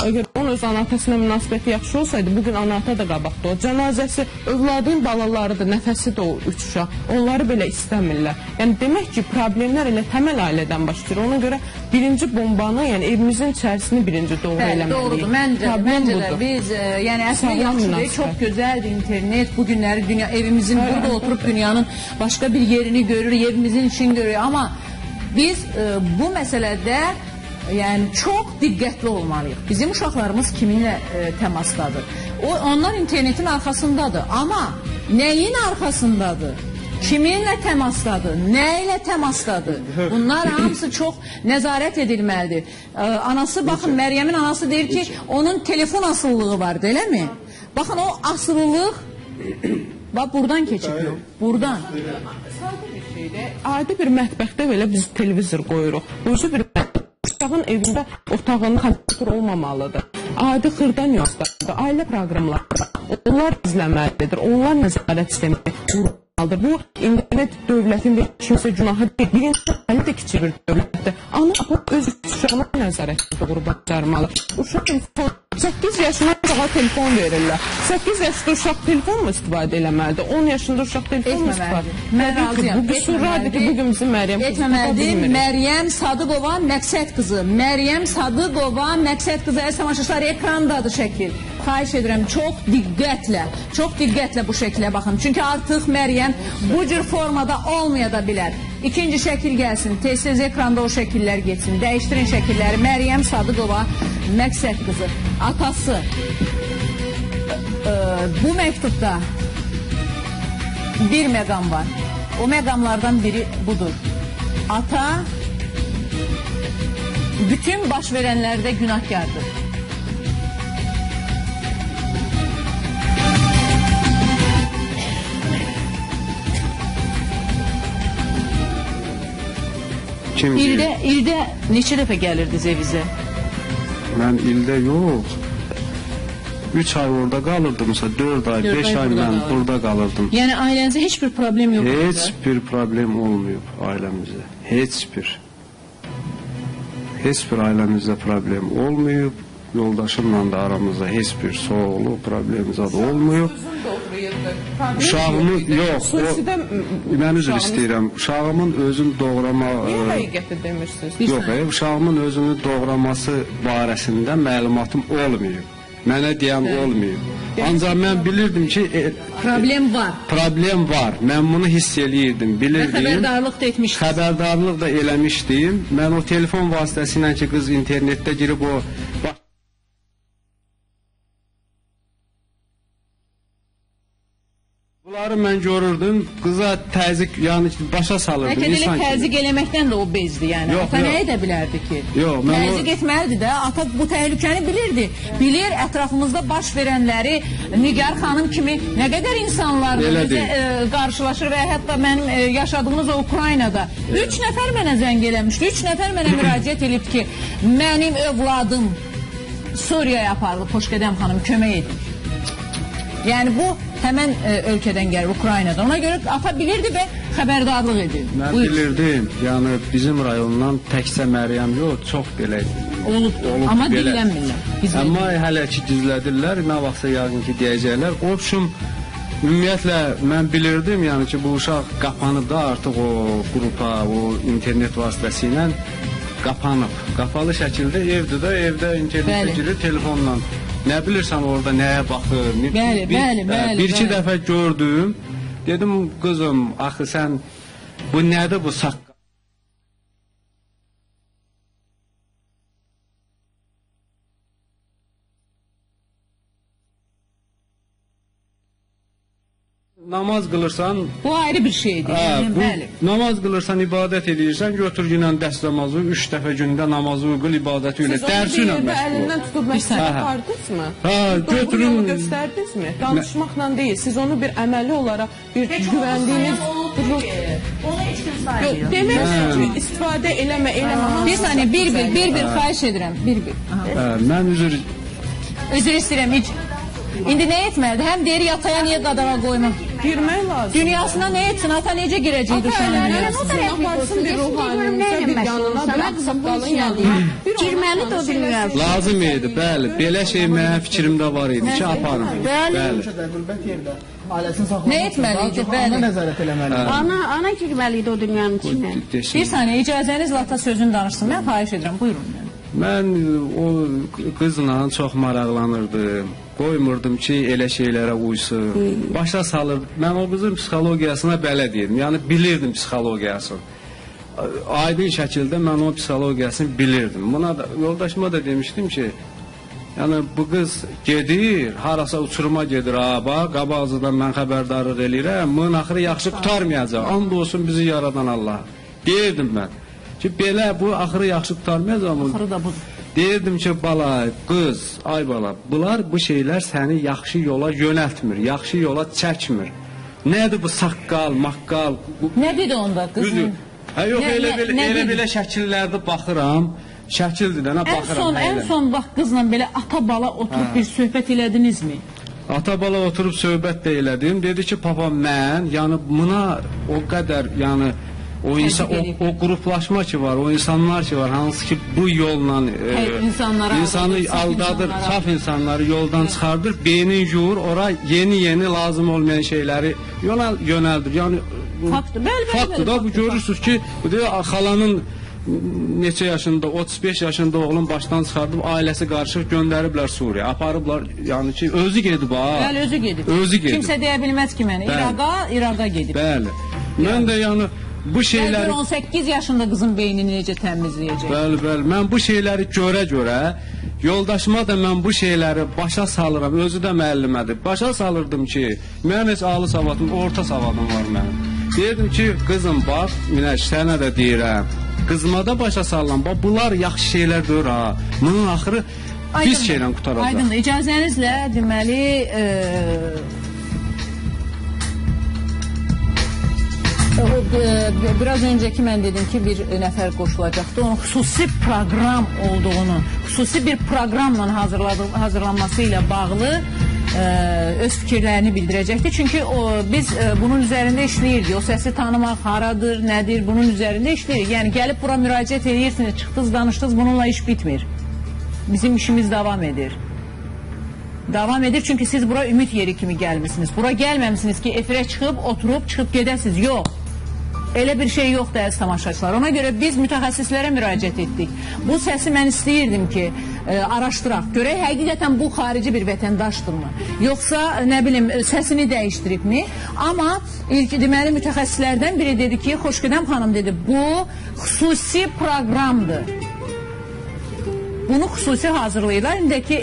əgər onun öz ana-atasına münasibəti yaxşı olsaydı, bugün ana-ata da qabaqda o. Cənazəsi övladın balalarıdır, nəfəsi də o üç uşaq. Onları belə istəmirlər. Yəni demək ki, problemlər elə təməl ailədən başlayır. Ona görə birinci bombanı, yəni evimizin içərisini birinci doğru eləməliyik. Doğrudur, məncə də biz, yəni əslində yaxşıdır, çox gözəldir internet. Bu günləri dünya, evimizin burada oturub dünyanın başqa bir yerini görür, evimizin içini görür. Amma biz bu məsələdə yəni çox diqqətli olmalıyıq. Bizim uşaqlarımız kiminlə təmasdadır? Onlar internetin arxasındadır. Amma nəyin arxasındadır? Kiminlə təmasdadır? Nə ilə təmasdadır? Bunlar hamısı çox nəzarət edilməlidir. Anası, baxın, Məryəmin anası deyir ki, onun telefon asılılığı vardı, eləmi? Baxın, o asılılıq bax, buradan keçib yox, buradan. Sadə bir şeydir. Adi bir mətbəxdə belə biz televizor qoyuruq. Özü bir uşağın evində, otağında kompüter olmamalıdır. Adi xırda nüanslardır, ailə proqramları, onlar izləməlidir, onlar nəzarət sistemi qurmalıdır. Bu, internet dövlətin bir kimsə günahı deyil, birinci ailə də kiçik bir dövlətdir. Ana öz uşağına nəzarət doğru bacarmalı. Uşaq 8 yaşına uşağa telefon verirlər. 8 yaşında uşaq telefon mu istifadə eləməlidir? 10 yaşında uşaq telefon mu istifadə eləməlidir? Mən razıyam. Bu qüsurlardır ki, bugün bizim Məryəm qızı tapa bilmirik. Məryəm Sadıqova Məqsəd qızı. Məryəm Sadıqova Məqsəd qızı. Əziz tamaşaçılar, ekrandadır şəkil. Xahiş edirəm, çox diqqətlə bu şəkilə baxın. Çünki artıq Məryəm bu cür formada olmaya da bilər. İkinci şəkil gəlsin. Tez-tez ekranda o şəkillər getsin. Dəyişdirin şəkilləri. Məryəm Sadıqova Məqsəd qızı. Atası bu məktubda bir məqam var. O məqamlardan biri budur. Ata bütün baş verənlərdə günahkardır. Kim İldə neçə dəfə gəlirdiniz evizə? Mən ildə yox. 3 ay orada qalırdımsa, 4 ay, 5 ay mən burada qalırdım. Yəni ailənizə heç bir problem yox idi? Heç bir problem olmayıb ailəmizdə. Heç bir. Heç bir ailəmizdə problem olmayıb. Yoldaşımla da aramızda heç bir soğuqluq, problem zad olmayıb. Uşağımı, yox, mən üzr istəyirəm. Uşağımın özünü doğrama... Niyə həqiqəti demirsiniz? Yox, uşağımın özünü doğraması barəsində məlumatım olmayıb. Mənə deyən olmayıb. Ancaq mən bilirdim ki... Problem var. Problem var. Mən bunu hiss eləyirdim, bilirdim. Və xəbərdarlıq da etmişdim. Xəbərdarlıq da eləmişdim. Mən o telefon vasitəsilə ki, qız internetdə girib o... Bunları mən görürdüm, qıza təzyiq, yəni başa salırdım. Bəlkə də elə təzyiq eləməkdən də o bezdi, yəni. Yox, ata yox. Nə edə bilərdi ki? Yox, mən təzyiq etməlidir də, ata bu təhlükəni bilirdi. Bilir, ətrafımızda baş verənləri Nigar xanım kimi nə qədər insanlarla bizə qarşılaşır və hətta mənim yaşadığımız o Ukraynada 3 nəfər mənə zəng eləmişdi, 3 nəfər mənə müraciət edib ki, mənim övladım Suriyaya aparılıb, Xoşqədəm xanım, kömək edin. Yəni bu həmən ölkədən gəlir, Ukraynadan. Ona görə ata bilirdi və xəbərdarlıq edirdi. Mən bilirdim, yəni bizim rayondan təkcə Məryəm yox, çox belə olubdur, amma dinlənmirlər. Amma hələ ki gizlədirlər, nə vaxtsa yəqin ki deyəcəklər. Qopşum, ümumiyyətlə mən bilirdim, yəni ki bu uşaq qapanıb da artıq o qrupa, o internet vasitəsilə qapanıb. Qapalı şəkildə evdir də, evdə internetə girir telefonla. Nə bilirsən orada nəyə baxır? Bəli, bəli, bəli. Bir-iki dəfə gördüm, dedim qızım, axı sən bu nədir bu saqqal? Namaz qılırsan... Bu ayrı bir şeydir. Yəni, namaz qılırsan, ibadət edirsən, götür günən dəst namazı, 3 dəfə gündə namazı qıl, ibadəti ilə, dərsi ilə Siz onu məşğul bir yerdə ol. əlindən tutub məsələ apardınızmı? Hə, Doğru yolu götürün... göstərdinizmi? Danışmaqla deyil, siz onu bir əməli olaraq, bir güvəndiyiniz... Onu heç kim saymıyor. Demək ki, istifadə eləmə, eləmə. Bir saniyə, bir-bir, xahiş edirəm, bir-bir. Mən üzr... Üzr istəyirəm, İndi nə etməlidir? Həm deyir yataya niyə qadağa qoyma? Girmək lazım. Dünyasına nə etsin? Ata necə girəcək uşağın dünyasına? Aparsın bir ruhaniyinizə, bir yanına, bir ağsaqqalın yanına. Girməli də o dünyasına. Lazım idi, bəli. Belə şey mənim fikrimdə var idi ki, aparım. Bəli. Qürbət yerdə ailəsini saxlamaq Nə etməli idi? Bəli. Ana nəzarət eləməli. Ana girməli idi o dünyanın içinə. Bir saniyə, icazənizlə ata sözünü danışsın. Mən xahiş edirəm, buyurun. Mən o qızla çox maraqlanırdım. Qoymurdum ki, elə şeylərə uysun. Başa salırdım. Mən o qızın psixologiyasına bələd idim. Yəni, bilirdim psixologiyasını. Aydın şəkildə mən onun psixologiyasını bilirdim. Buna da, yoldaşıma da demişdim ki, Yəni bu qız gedir, harasa uçuruma gedir, ha, bax, qabaqcadan mən xəbərdarlıq eləyirəm, bunun axırı yaxşı qurtarmayacaq. And olsun bizi yaradan Allah. Deyirdim mən ki, belə bu axırı yaxşı qurtarmayacaq. Axırı da budur. Deyirdim ki, bala, qız, ay bala, bunlar bu şeylər səni yaxşı yola yönəltmir, yaxşı yola çəkmir. Nədir bu saqqal, maqqal? Nə dedi onda qızın? Hə, yox, elə belə şəkillərdə baxıram. Şəkildir də, nə baxıram. Ən son bax qızla belə ata-bala oturub bir söhbət elədinizmi? Ata-bala oturub söhbət də elədim. Dedi ki, papa mən, yəni buna o qədər, yəni o qruplaşma ki var, o insanlar ki var, hansı ki bu yolla insanı aldadır, saf insanları yoldan çıxardır, beynin yuyur, ora yeni-yeni lazım olmayan şeyləri yönəldir. Yəni faktdır da, bu görürsünüz ki, xalanın neçə yaşında, 35 yaşında oğlun başdan çıxardıb, ailəsi qarışıq göndəriblər Suriya, aparıblar, yəni ki, özü gedib ha. Bəli, özü gedib. Özü gedib. Kimsə deyə bilməz ki mənə, İraqa gedib. Bəli. Mən də yəni bu şeyləri... 18 yaşında qızın beynini necə təmizləyəcək? Bəli, bəli. Mən bu şeyləri görə-görə, yoldaşıma da mən bu şeyləri başa salıram, özü də müəllimədir. Başa salırdım ki, mənim heç ali savadım, orta savadım var mənim. Deyirdim ki, qızım bax, Minəş, sənə də deyirəm, qızıma da başa salıram, bax, bunlar yaxşı şeylər deyir ha. Bunun axırı pis şeylə qurtaracaq. Aydındır, icazənizlə deməli... Biraz öncəki mən dedim ki, bir nəfər qoşulacaqdı. Onun xüsusi proqram olduğunu, xüsusi bir proqramla hazırlanması ilə bağlı öz fikirlərini bildirəcəkdi. Çünki biz bunun üzərində işləyirdik. O səsi tanımaq haradır, nədir, bunun üzərində işləyirik. Yəni, gəlib bura müraciət edirsiniz, çıxdınız, danışdınız, bununla iş bitmir. Bizim işimiz davam edir. Davam edir, çünki siz bura ümid yeri kimi gəlmişsiniz. Bura gəlməmişsiniz ki, efirə çıxıb, oturub, çıxıb gedəsiniz. Yox. Elə bir şey yoxdur, əziz tamaşaçılar. Ona görə biz mütəxəssislərə müraciət etdik. Bu səsi mən istəyirdim ki, araşdıraq. Görək, həqiqətən bu xarici bir vətəndaşdırmı? Yoxsa, nə bilim, səsini dəyişdiribmi? Amma ilk deməli, mütəxəssislərdən biri dedi ki, Xoşqədəm xanım dedi, bu xüsusi proqramdır. Bunu xüsusi hazırlayırlar. İndiki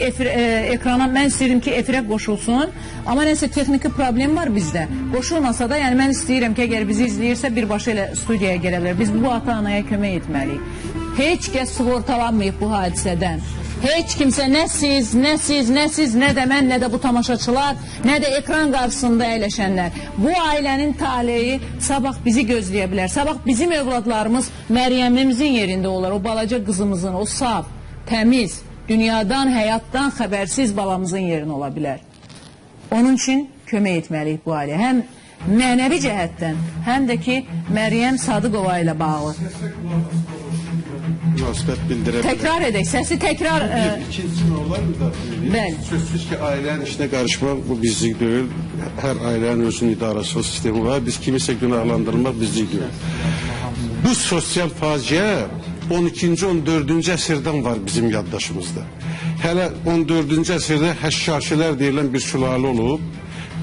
ekrana mən istəyirəm ki, efirə qoşulsun. Amma nəsə texniki problem var bizdə. Qoşulmasa da, yəni mən istəyirəm ki, əgər bizi izləyirsə, birbaşa elə studiyaya gələ bilər. Biz bu ata-anaya kömək etməliyik. Heç kəs sığortalanmayıb bu hadisədən. Heç kimsə, nə siz, nə siz, nə siz, nə də mən, nə də bu tamaşaçılar, nə də ekran qarşısında əyləşənlər. Bu ailənin taleyi sabah bizi gözləyə bilər. Sabah bizim övladlarımız Məryəmimizin yerində olar. O balaca qızımızın, o saf, təmiz, dünyadan, həyatdan xəbərsiz balamızın yerinə ola bilər. Onun üçün kömək etməliyik bu ailəyə. Həm mənəvi cəhətdən, həm də ki, Məryəm Sadıqova ilə bağlı. Münasibət bildirə bilər. Təkrar edək, səsi təkrar... Bir, ikincisi nə olar müdafiə edeyim? Bəli. Sözsüz ki, ailənin işinə qarışmaq bu bizlik deyil. Hər ailənin özünün idarəçilik sistemi var. Biz kimisə günahlandırmaq bizlik deyil. Bu sosial faciə 12-ci, 14-cü əsrdən var bizim yaddaşımızda. Hələ 14-cü əsrdə Həşşaşilər deyilən bir sülalə olub.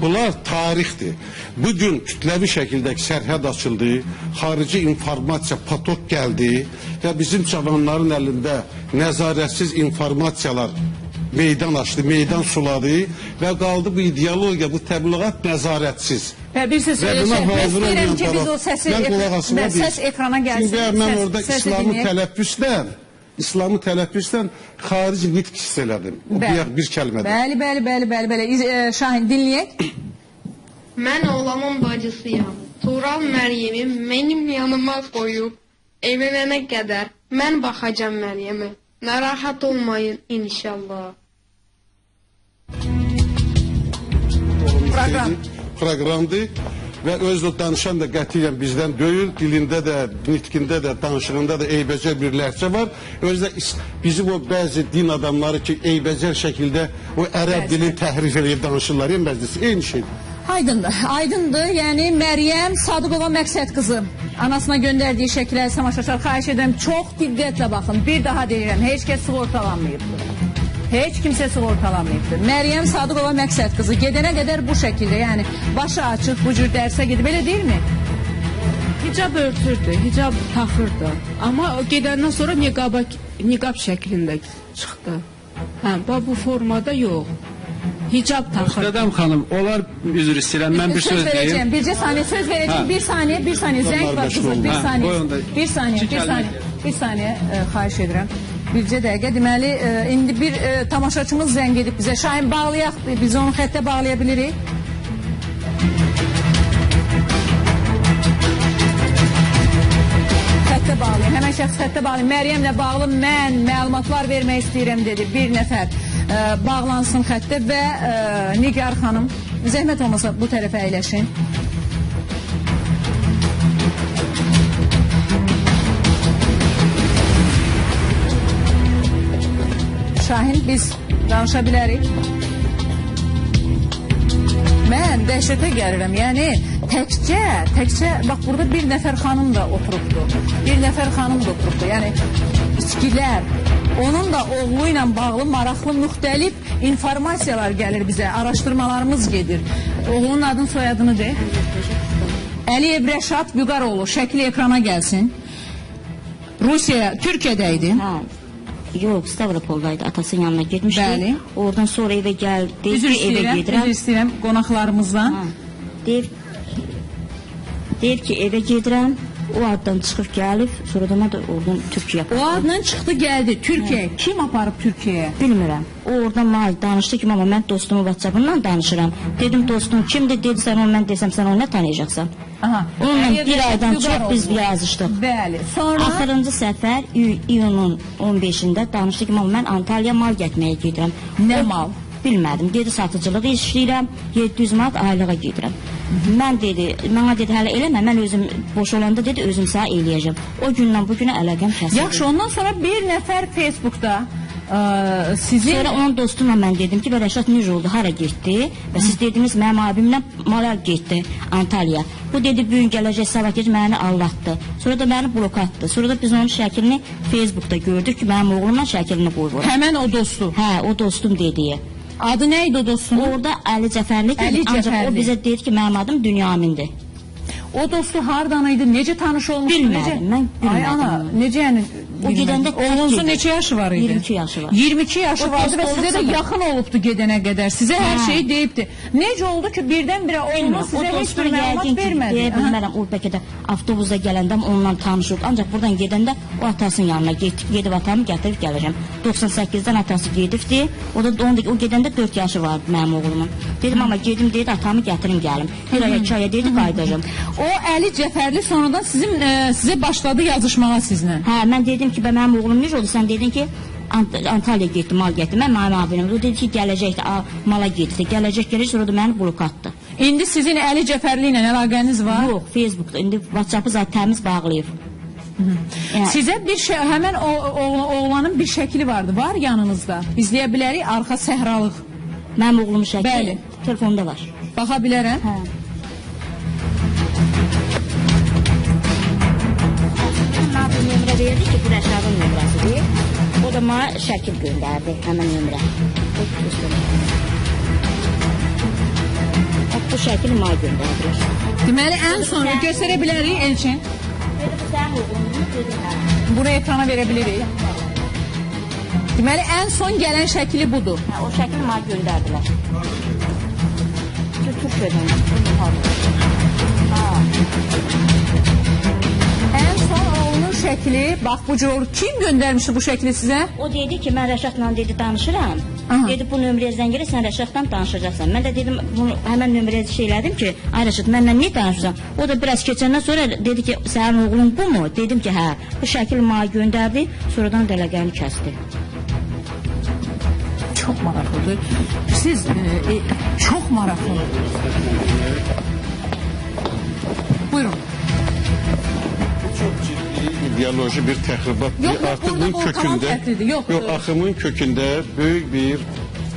Bunlar tarixdir. Bugün kütləvi şəkildə sərhəd açıldı, xarici informasiya patok gəldi və bizim cavanların əlində nəzarətsiz informasiyalar meydan açdı, meydan suladı və qaldı bu ideologiya, bu təbliğat nəzarətsiz. Və bilirsiniz, mən istəyirəm ki, biz o səsi, səs ekrana gəlsin. Çünki mən orada İslamı tələffüzlə xarici nitq hiss elədim. O bir kəlmədə. Bəli, bəli, bəli, bəli, bəli. Şahin, dinləyək. Mən oğlamın bacısıyam. Tural Məryəmi mənim yanıma qoyub evlənənə qədər mən baxacam Məryəmə. Narahat olmayın inşallah. Proqramdır və özü danışan da qətiyyən bizdən deyil, dilində də, nitqində də, danışığında da eybəcər bir ləhcə var. Özü də bizim o bəzi din adamları ki, eybəcər şəkildə o ərəb dilini təhrif eləyib danışırlar, yəni məclisi eyni şeydir. Aydındır, aydındır. Yəni Məryəm Sadıqova Məqsəd qızı anasına göndərdiyi şəkilə tamaşaçılar xahiş edirəm, çox diqqətlə baxın. Bir daha deyirəm, heç kəs sığortalanmayıbdır. Heç kimsə sığortalanmayıbdır. Məryəm Sadıqova Məqsəd qızı gedənə qədər bu şəkildə, yəni başı açıq bu cür dərsə gedib, elə deyilmi? Hicab örtürdü, hicab taxırdı. Amma gedəndən sonra niqab şəklində çıxdı. Hə, bu formada yox. Hicab taxır. Qədəm xanım, onlar üzr istəyirəm, mən bir söz deyim. Bircə saniyə söz verəcəyim. Bir saniyə, bir saniyə. Zəng var qızım, bir saniyə. Bir saniyə, bir saniyə. Bir saniyə, xahiş edirəm. Bircə dəqiqə. Deməli, indi bir tamaşaçımız zəng edib bizə. Şahin, bağlayaq, biz onu xəttə bağlaya bilirik. Xəttə bağlayın, həmən şəxs xəttə bağlayın. Məryəmlə bağlı mən məlumatlar vermək istəyirəm dedi bir nəfər. Bağlansın xəttə və Nigar xanım, zəhmət olmasa bu tərəfə əyləşin. Şahin, biz danışa bilərik. Mən dəhşətə gəlirəm, yəni təkcə, bax burada bir nəfər xanım da oturubdu. Bir nəfər xanım da oturubdu, yəni içkilər, onun da oğlu ilə bağlı maraqlı müxtəlif informasiyalar gəlir bizə, araşdırmalarımız gedir. Oğlunun adını, soyadını de. Əliyev Rəşad Vüqaroğlu, şəkli ekrana gəlsin. Rusiya, Türkiyədə idi. Yox, Stavropoldaydı, atasının yanına getmişdi. Bəli. Oradan sonra evə gəldi, evə gedirəm. Üzr istəyirəm qonaqlarımızdan. Deyib ki, evə gedirəm. O addan çıxıb gəlib, sonra da oradan Türkiyə aparıb. O addan çıxdı, gəldi Türkiyəyə. Kim aparıb Türkiyəyə? Bilmirəm. O oradan mənə danışdı ki, mama, mən dostumun WhatsApp-ından danışıram. Dedim, dostum kimdir? Dedi, sən onu, mən desəm, sən onu nə tanıyacaqsan? Onunla bir aydan çox biz yazışdıq. Bəli. Sonra? Axırıncı səfər iyunun 15-də danışdı ki, mama, mən Antalya mal getməyə gedirəm. Nə mal? Bilmədim. Dedi, satıcılıq işləyirəm, 700 manat aylığa gedirəm. Mən dedi, mənə dedi, hələ eləmə, mən özüm boş olanda dedi, özüm sənə eləyəcəm. O gündən bu günə əlaqəm kəsildi. Yaxşı, ondan sonra bir nəfər Facebookda sizin... Sonra onun dostumla mən dedim ki, Rəşad necə oldu, hara getdi? Və siz dediniz, mənim abimlə mala getdi Antalya. Bu dedi, bu gün gələcək, sabah gec məni aldatdı. Sonra da məni blok atdı. Sonra da biz onun şəklini Facebookda gördük ki, mənim oğlumla şəklini qoyur. Həmən o dostu? Hə, o dostum dediyi. Adı nə idi o dostunun? Orada Əli Cəfərli dedi, ancaq o bizə deyir ki, mənim adım Dünyamindir. O dostu hardan idi? Necə tanış olmuşdu? Bilmədim, mən bilmədim. Ay ana, necə yəni? O gedəndə oğlunuzun neçə yaşı var idi? 22 yaşı var. 22 yaşı vardı və sizə də yaxın olubdu gedənə qədər. Sizə hər şeyi deyibdi. Necə oldu ki, birdən-birə oğlunuz sizə heç bir məlumat vermədi? Deyə bilmərəm, o bəlkə də avtobusda gələndə onunla tanış oldu. Ancaq buradan gedəndə o atasının yanına getdik. Gedib atamı gətirib gələcəm. 98-dən atası gedibdi. O da o gedəndə 4 yaşı vardı mənim oğlumun. Dedim, amma gedim dedi, atamı gətirim gəlim. Bir aya, 2 aya dedi, qayıdacam. O Əli Cəfərli sonradan sizin sizə başladı yazışmağa sizinlə. Hə, mən dedim ki, mənim oğlum necə oldu? Sən dedin ki, Antalya getdi, mal getdi. Mən mənim abim. O dedi ki, gələcəkdi, mala getdi. Gələcək, gələcək, sonra da məni blok atdı. İndi sizin Əli Cəfərli ilə əlaqəniz var? Yox, Facebookda. İndi WhatsApp-ı zaten təmiz bağlayıb. Yəni... Sizə bir şey, həmən oğlanın bir şəkli vardı. Var yanınızda. İzləyə bilərik, arxa səhralıq. Mənim oğlumun şəkli. Bəli. Telefonda var. Baxa bilərəm. Hə. Nömrə verdi ki, bu Rəşadın nömrəsidir. O da mənə şəkil göndərdi, həmən nömrə. Bax, bu şəkili mənə göndərdilər. Deməli, ən son göstərə bilərik, Elçin. Bunu ekrana verə bilirik. Deməli, ən son gələn şəkili budur. Hə, o şəkili mənə göndərdilər. Türkiyədən. Ən son oğlunun şəkli, bax bu cür olur. Kim göndərmişdi bu şəkli sizə? O dedi ki, mən Rəşadla dedi danışıram. Aha. Dedi, bu nömrəyə zəng elə, sən Rəşadla danışacaqsan. Mən də dedim, bunu həmən nömrəyə şey elədim ki, ay Rəşad, mənlə niyə danışırsan? O da biraz keçəndən sonra dedi ki, sənin oğlun bu mu? Dedim ki, hə. Bu şəkil mənə göndərdi, sonradan dələqəni kəsdi. Çox maraqlıdır. Siz çox maraqlıdır. Buyurun. Çox ciddi ideoloji bir təxribat. Yox, artıq bunun kökündə, yox, axımın kökündə böyük bir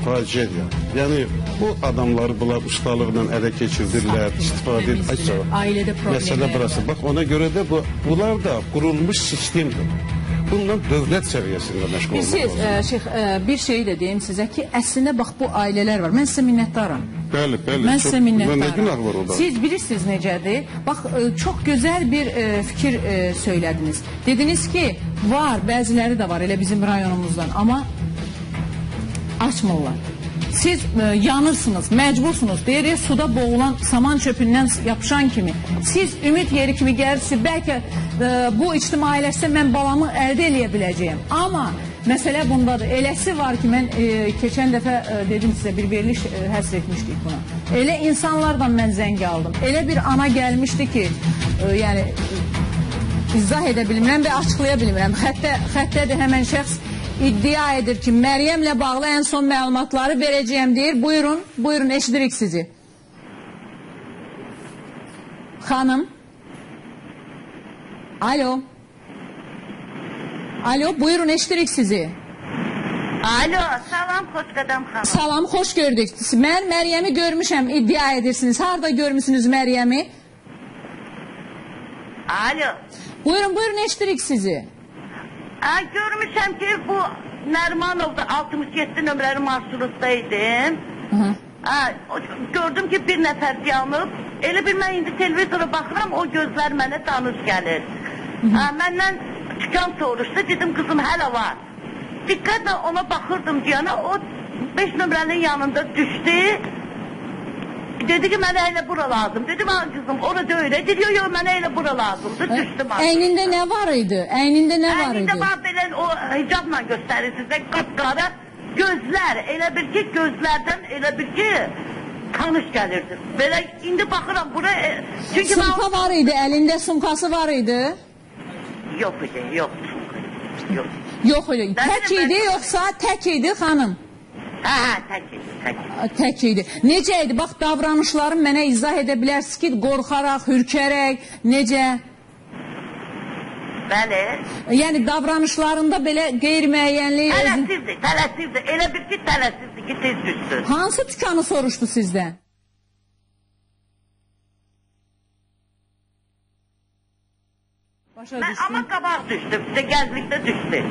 faciədir. Yəni bu adamları bunlar ustalıqla ələ keçirdirlər, istifadə edirlər. Ailədə problemlər. Məsələ burası. Bax ona görə də bunlar da qurulmuş sistemdir. Bununla dövlət səviyyəsində məşğul olmaq lazım. Şeyx, bir şey də deyim sizə ki, əslində bax bu ailələr var. Mən sizə minnətdaram. Bəli, bəli. Mən sizə minnətdaram. Nə günah var orada? Siz bilirsiniz necədir? Bax, çox gözəl bir fikir söylədiniz. Dediniz ki, var, bəziləri də var elə bizim rayonumuzdan. Amma Açmırlar. Siz yanırsınız, məcbursunuz. Deyirik, suda boğulan saman çöpündən yapışan kimi. Siz ümid yeri kimi gəlirsiniz. Bəlkə bu ictimailəşsə mən balamı əldə eləyə biləcəyim. Amma məsələ bundadır. Eləsi var ki, mən keçən dəfə dedim sizə, bir veriliş həsr etmişdik buna. Elə insanlardan mən zəng aldım. Elə bir ana gəlmişdi ki, yəni izah edə bilmirəm və açıqlaya bilmirəm. Xəttədir həmən şəxs iddia edir ki, Məryəmlə bağlı ən son məlumatları verəcəyəm deyir. Buyurun, buyurun, eşidirik sizi. Xanım. Alo. Alo, buyurun, eşidirik sizi. Alo, salam Xoşqədəm xanım. Salam, xoş gördük. Mən Məryəmi görmüşəm, iddia edirsiniz. Harada görmüsünüz Məryəmi? Alo. Buyurun, buyurun, eşidirik sizi. Görmüşəm ki, bu Nərmanovda 67 nömrəli marşrutda idim. Gördüm ki, bir nəfər yanıb. Elə bir mən indi televizora baxıram, o gözlər mənə tanış gəlir. Məndən tükan soruşdu, dedim qızım hələ var. Diqqətlə ona baxırdım deyənə, o 5 nömrənin yanında düşdü. Dedi ki, mənə elə bura lazım. Dedim, ha qızım, ora deyil. Dedi, yox, yox, mənə elə bura lazımdır. Düşdüm. Əynində nə var idi? Əynində nə var idi? Əynində var belə o hicabla göstərir sizə, qapqara gözlər. Elə bil ki, gözlərdən elə bil ki, tanış gəlirdi. Belə indi baxıram bura. Çünki sumka var idi, əlində sumkası var idi. Yox idi, yox sumka. Yox. Yox idi. Tək idi yoxsa tək idi xanım? Hə, tək idi, tək idi. Tək idi. Necə idi? Bax, davranışlarını mənə izah edə bilərsiniz ki, qorxaraq, hürkərək, necə? Bəli. Yəni, davranışlarında belə qeyri-müəyyənlik... Tələsirdi, tələsirdi. Elə bil ki, tələsirdi ki, tez düşsün. Hansı tükanı soruşdu sizdən? Mən, amma qabaq düşdüm, sizə gəzlikdə düşdü.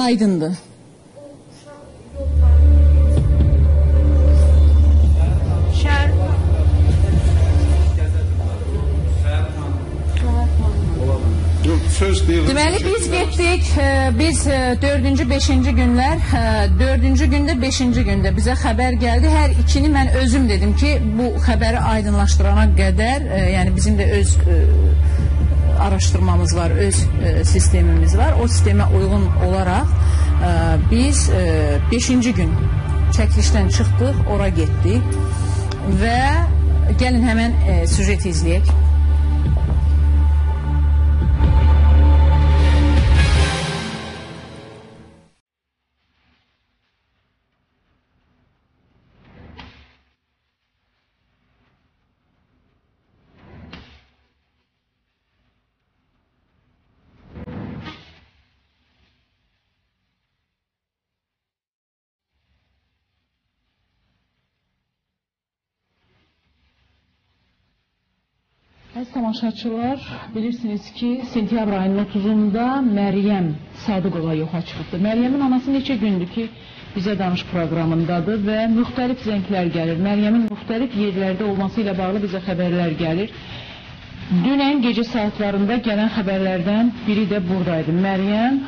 Aydındır. Söz deyil. Deməli, biz getdik, biz 4-cü, 5-ci günlər, 4-cü gündə, 5-ci gündə bizə xəbər gəldi. Hər ikini mən özüm dedim ki, bu xəbəri aydınlaşdırana qədər, yəni bizim də öz araşdırmamız var, öz sistemimiz var. O sistemə uyğun olaraq biz 5-ci gün çəkilişdən çıxdıq, ora getdik və gəlin həmən süjeti izləyək. Əziz tamaşaçılar, bilirsiniz ki, sentyabr ayının 30-unda Məryəm Sadıqova yoxa çıxıbdır. Məryəmin anası neçə gündür ki, Bizə Danış proqramındadır və müxtəlif zənglər gəlir. Məryəmin müxtəlif yerlərdə olması ilə bağlı bizə xəbərlər gəlir. Dünən gecə saatlarında gələn xəbərlərdən biri də buradaydı. Məryəm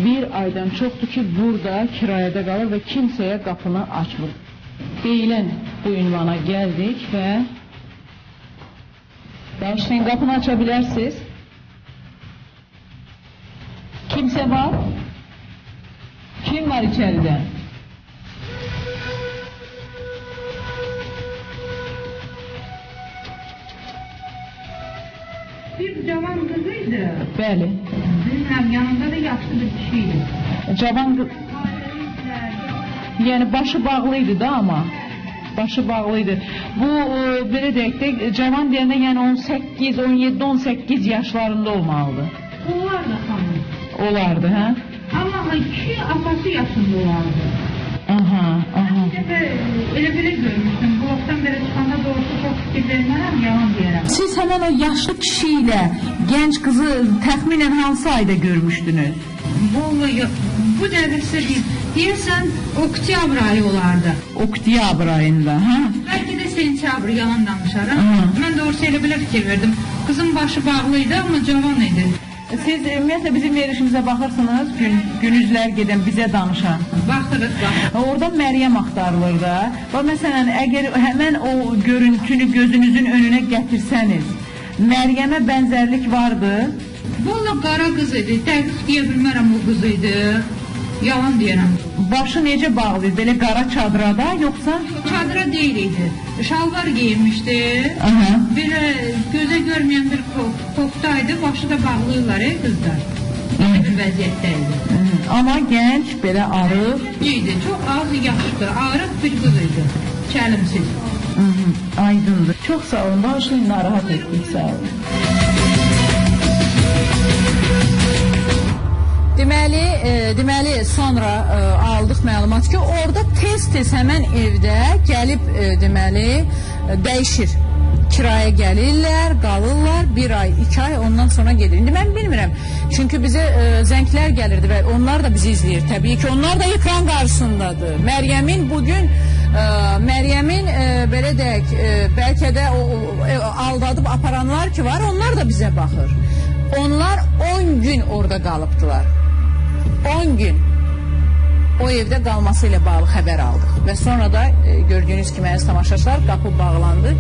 bir aydan çoxdur ki, burada kirayədə qalır və kimsəyə qapını açmır. Deyilən bu ünvana gəldik və... Bağışlayın, qapını aça bilərsiniz. Kimsə var? Kim var içəridə? Bir cavan qızı idi. Bəli. Bilmirəm, yanında da yaşlı bir kişi idi. Cavan qız... Yəni başı bağlı idi da amma. Başı bağlı idi. Bu, belə deyək də, cavan deyəndə yəni 18, 17, 18 yaşlarında olmalıdır. Olardı xanım. Olardı, hə? Amma kişi atası yaşında olardı. Aha, aha. Bir dəfə elə belə görmüşdüm. Blokdan belə çıxanda doğrusu çox fikir vermərəm, yalan deyərəm. Siz həmən o yaşlı kişi ilə gənc qızı təxminən hansı ayda görmüşdünüz? Vallahi, bu dəqiqə sizə deyim. Deyirsən, oktyabr ayı olardı. Oktyabr ayında, hə? Bəlkə də sentyabr, yalan danışaram. Mən doğrusu elə belə fikir verdim. Qızın başı bağlı idi, amma cavan idi. Siz ümumiyyətlə bizim verilişimizə baxırsınız, günüzlər gedən bizə danışan. Baxırıq, baxırıq. Orada Məryəm axtarılır da. Bax, məsələn, əgər həmən o görüntünü gözünüzün önünə gətirsəniz, Məryəmə bənzərlik vardı? Valla qara qız idi, dəqiq deyə bilmərəm o qız idi. Yalan deyərəm. Başı necə bağlıydı? Belə qara çadrada yoxsa? Çadıra deyil idi. Şalvar geyinmişdi. Aha. Belə gözə görməyən bir koftaydı. Başı da bağlıyırlar qızlar. Belə bir vəziyyətdə idi. Amma gənc, belə arıq. Idi. Çox az yaşlı, arıq bir qız idi. Kəlimsiz. Aydındır. Çox sağ olun. Bağışlayın, narahat etdik. Sağ olun. Deməli, sonra aldıq məlumat ki, orada tez-tez həmən evdə gəlib, deməli, dəyişir. Kiraya gəlirlər, qalırlar, 1 ay, 2 ay, ondan sonra gedir. İndi mən bilmirəm, çünki bizə zənglər gəlirdi və onlar da bizi izləyir. Təbii ki, onlar da ekran qarşısındadır. Məryəmin bugün, belə deyək, bəlkə də aldadıb aparanlar ki var, onlar da bizə baxır. Onlar 10 gün orada qalıbdılar. 10 gün o evdə qalması ilə bağlı xəbər aldıq. Və sonra da gördüyünüz kimi əziz tamaşaçılar, qapı bağlandı.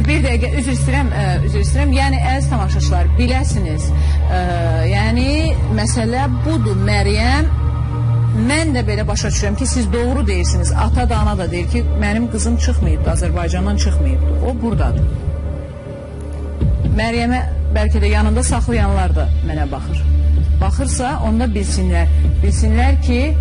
Bir dəqiqə, üzr istəyirəm. Yəni əziz tamaşaçılar, biləsiniz, yəni məsələ budur. Məryəm, mən də belə başa düşürəm ki, siz doğru deyirsiniz. Ata da, ana da deyir ki, mənim qızım çıxmayıbdı, Azərbaycandan çıxmayıbdı. O buradadır. Məryəmə bəlkə də yanında saxlayanlar da mənə baxır. Baxırsa, onda bilsinlər. Bilsinlər ki,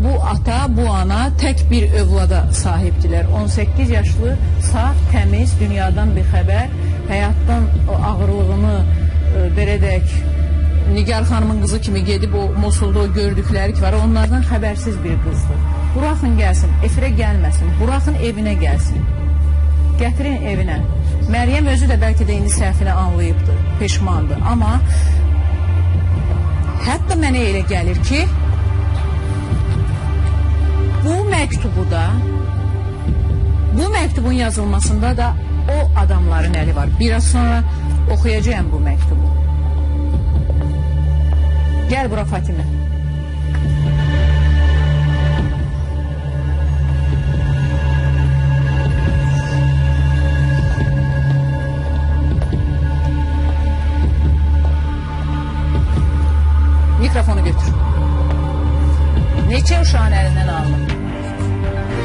bu ata, bu ana tək bir övlada sahibdirlər. 18 yaşlı, saf, təmiz, dünyadan bir xəbər, həyatdan o ağırlığını, belə deyək, Nigar xanımın qızı kimi gedib o Mosulda o gördükləri ki var, onlardan xəbərsiz bir qızdır. Buraxın gəlsin, efirə gəlməsin, buraxın evinə gəlsin. Gətirin evinə. Məryəm özü də bəlkə də indi səhvini anlayıbdı, peşmandır. Amma hətta mənə elə gəlir ki, bu məktubu da, bu məktubun yazılmasında da o adamların əli var. Biraz sonra oxuyacağım bu məktubu. Gəl bura Fatimə. Mikrofonu götür. Neçə uşağın əlindən alınıb?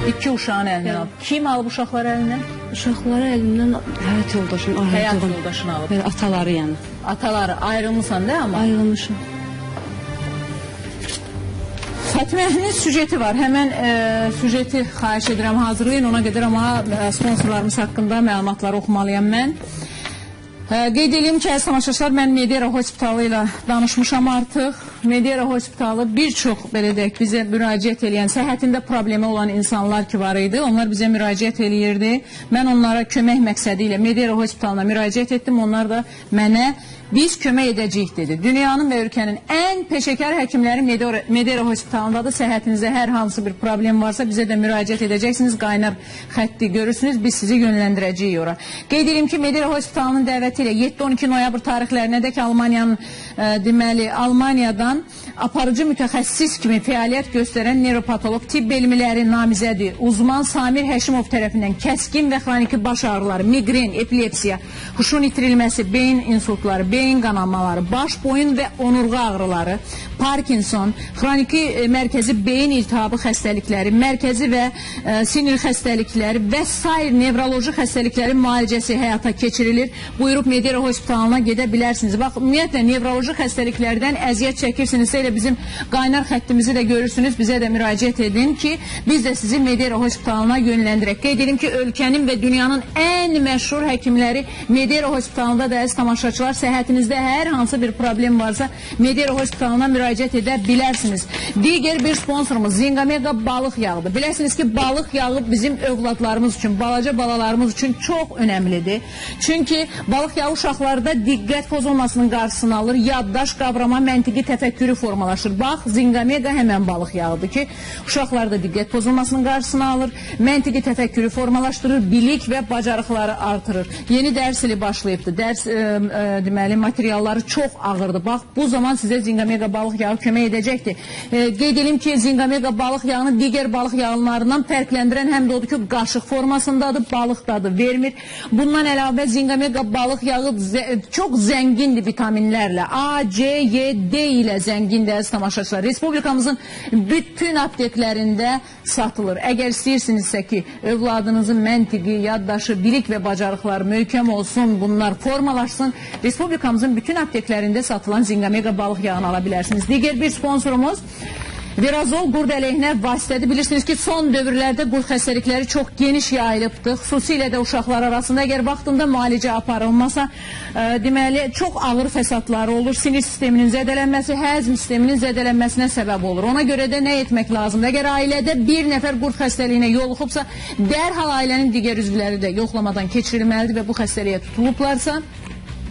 2 uşağın əlindən alınıb. Kim alıb uşaqları əlindən? Uşaqları əlimdən həyat yoldaşım. Həyat yoldaşını alıb. Bəli, ataları yəni. Ataları. Ayrılmısan da amma? Ayrılmışım. Fatimənin süjeti var. Həmən süjeti xahiş edirəm, hazırlayın. Ona qədər amma sponsorlarımız haqqında məlumatları oxumalıyam mən. Qeyd edeyim ki, əziz tamaşaçılar, mən Medera Hospitalı ilə danışmışam artıq. Medera Hospitalı bir çox, belə deyək, bizə müraciət eləyən, səhhətində problemi olan insanlar ki var idi, onlar bizə müraciət eləyirdi. Mən onlara kömək məqsədi ilə Medera Hospitalına müraciət etdim, onlar da mənə biz kömək edəcəyik dedi. Dünyanın və ölkənin ən peşəkar həkimləri Medera Hospitalındadır. Səhhətinizdə hər hansı bir problem varsa bizə də müraciət edəcəksiniz. Qaynar xətti görürsünüz, biz sizi yönləndirəcəyik ora. Qeyd edeyim ki, Medera Hospitalının dəvəti ilə 7-12 noyabr tarixlərinədək Almaniyanın deməli Almaniyadan aparıcı mütəxəssis kimi fəaliyyət göstərən nevropatoloq tibb elmləri namizədi uzman Samir Həşimov tərəfindən kəskin və xroniki baş ağrıları, miqren, epilepsiya, huşun itirilməsi, beyin insultları, beyin qanamaları, baş, boyun və onurğa ağrıları, Parkinson, xroniki mərkəzi beyin iltihabı xəstəlikləri, mərkəzi və sinir xəstəlikləri və sair nevroloji xəstəliklərin müalicəsi həyata keçirilir. Buyurub Medera Hospitalına gedə bilərsiniz. Bax, ümumiyyətlə, nevroloji xəstəliklərdən əziyyət çəkirsinizsə, elə bizim qaynar xəttimizi də görürsünüz, bizə də müraciət edin ki, biz də sizi Medera Hospitalına yönləndirək. Qeyd edim ki, ölkənin və dünyanın ən məşhur həkimləri Medera Hospitalında da, əziz tamaşaçılar, səhhətinizdə hər hansı bir problem varsa Medera Hospitalına müraciət edə bilərsiniz. Digər bir sponsorumuz Zinga Mega balıq yağıdır. Biləsiniz ki, balıq yağı bizim övladlarımız üçün, balaca balalarımız üçün çox önəmlidir. Çünki balıq yağı uşaqlarda diqqət pozulmasının qarşısını alır, yaddaş, qavrama, məntiqi təfəkkürü formalaşır. Bax, Zinga Mega həmən balıq yağıdır ki, uşaqlarda diqqət pozulmasının qarşısını alır, məntiqi təfəkkürü formalaşdırır, bilik və bacarıqları artırır. Yeni dərs ili başlayıbdır. Dərs deməli materialları çox ağırdır. Bax, bu zaman sizə Zinqamega balıq yağı kömək edəcəkdir. Qeyd edim ki, Zinqamega balıq yağını digər balıq yağlarından fərqləndirən həm də odur ki, qaşıq formasındadır, balıq dadı vermir. Bundan əlavə Zinqamega balıq yağı çox zəngindir vitaminlərlə. A, C, Y, D ilə zəngindir əziz tamaşaçılar. Respublikamızın bütün apteklərində satılır. Əgər istəyirsinizsə ki, övladınızın məntiqi, yaddaşı, bilik və bacarıqları möhkəm olsun, bunlar formalaşsın, Respublikamızın bütün apteklərində satılan Zinqamega balıq yağını ala bilərsiniz. Digər bir sponsorumuz Virazol qurd əleyhinə vasitədir. Bilirsiniz ki, son dövrlərdə qurd xəstəlikləri çox geniş yayılıbdır. Xüsusilə də uşaqlar arasında əgər vaxtında müalicə aparılmasa, deməli, çox ağır fəsadları olur. Sinir sisteminin zədələnməsi, həzm sisteminin zədələnməsinə səbəb olur. Ona görə də nə etmək lazımdır? Əgər ailədə bir nəfər qurd xəstəliyinə yoluxubsa, dərhal ailənin digər üzvləri də yoxlamadan keçirilməlidir və bu xəstəliyə tutulublarsa,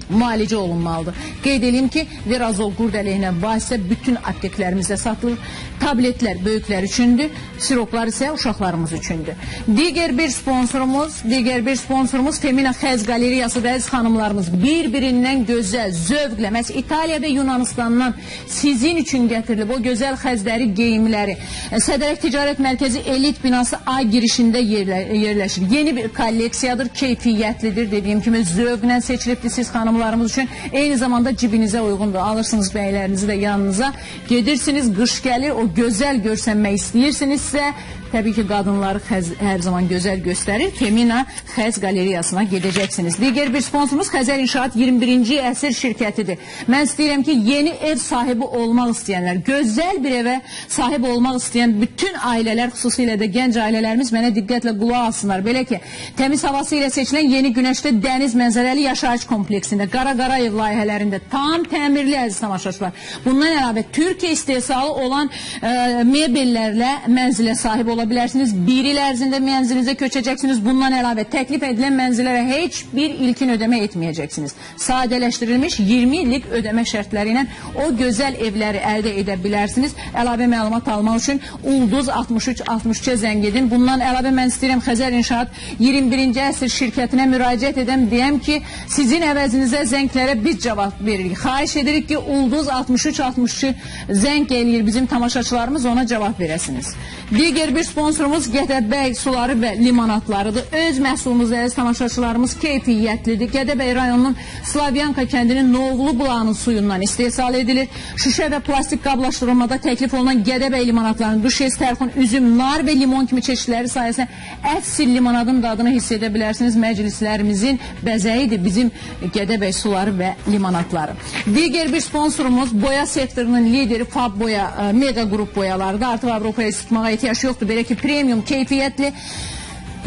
müalicə olunmalıdır. Qeyd edeyim ki, Virazol qurd əleyhinə vasitə bütün apteklərimizdə satılır. Tabletlər böyüklər üçündür, siroplar isə uşaqlarımız üçündür. Digər bir sponsorumuz Femina Xəz Qaleriyasıdır. Əziz xanımlarımız, bir-birindən gözəl, zövqlə, məhz İtaliya və Yunanistandan sizin üçün gətirilib o gözəl xəzləri, geyimləri. Sədərək Ticarət Mərkəzi Elit binası A girişində yerləşir. Yeni bir kolleksiyadır, keyfiyyətlidir. Dediyim kimi zövqlə seçilibdir siz xanımlarımız üçün. Eyni zamanda cibinizə uyğundur. Alırsınız bəylərinizi də yanınıza, gedirsiniz, qış gəlir, o gözəl görsənmək istəyirsinizsə, təbii ki, qadınları hər zaman gözəl göstərir. Femina Xəz Qaleriyasına gedəcəksiniz. Digər bir sponsorumuz Xəzər İnşaat 21-ci əsr şirkətidir. Mən istəyirəm ki, yeni ev sahibi olmaq istəyənlər, gözəl bir evə sahib olmaq istəyən bütün ailələr, xüsusilə də gənc ailələrimiz mənə diqqətlə qulaq alsınlar. Belə ki, təmiz havası ilə seçilən Yeni Günəşdə dəniz mənzərəli yaşayış kompleksində, Qara Qarayev layihələrində tam təmirli əziz tamaşaçılar. Bundan əlavə Türkiyə istehsalı olan mebellərlə mənzilə sahib ola bilərsiniz. Bir il ərzində mənzilinizə köçəcəksiniz. Bundan əlavə təklif edilən mənzilərə heç bir ilkin ödəmə etməyəcəksiniz. Sadələşdirilmiş 20 illik ödəmə şərtləri ilə o gözəl evləri əldə edə bilərsiniz. Əlavə məlumat almaq üçün Ulduz 63 63-ə zəng edin. Bundan əlavə mən istəyirəm Xəzər İnşaat 21-ci əsr şirkətinə müraciət edəm, deyəm ki, sizin əvəzinizə zənglərə biz cavab veririk. Xahiş edirik ki, Ulduz 63 63-ü zəng eləyir bizim tamaşaçılarımız, ona cavab verəsiniz. Digər bir sponsorumuz Gədəbəy suları və limonatlarıdır. Öz məhsulumuz əziz tamaşaçılarımız keyfiyyətlidir. Gədəbəy rayonunun Slavyanka kəndinin Novlu bulağının suyundan istehsal edilir. Şüşə və plastik qablaşdırılmada təklif olunan Gədəbəy limonatlarının düşes, tərxun, üzüm, nar və limon kimi çeşidləri sayəsində əfsil limonadın dadını hiss edə bilərsiniz. Məclislərimizin bəzəyidir bizim Gədəbəy suları və limonatları. Digər bir sponsorumuz boya sektorunun lideri Fab Boya, Mega Qrup boyalarıdır. Artıq Avropaya sıxmağa ehtiyac yoxdur. Belə ki, premium, keyfiyyətli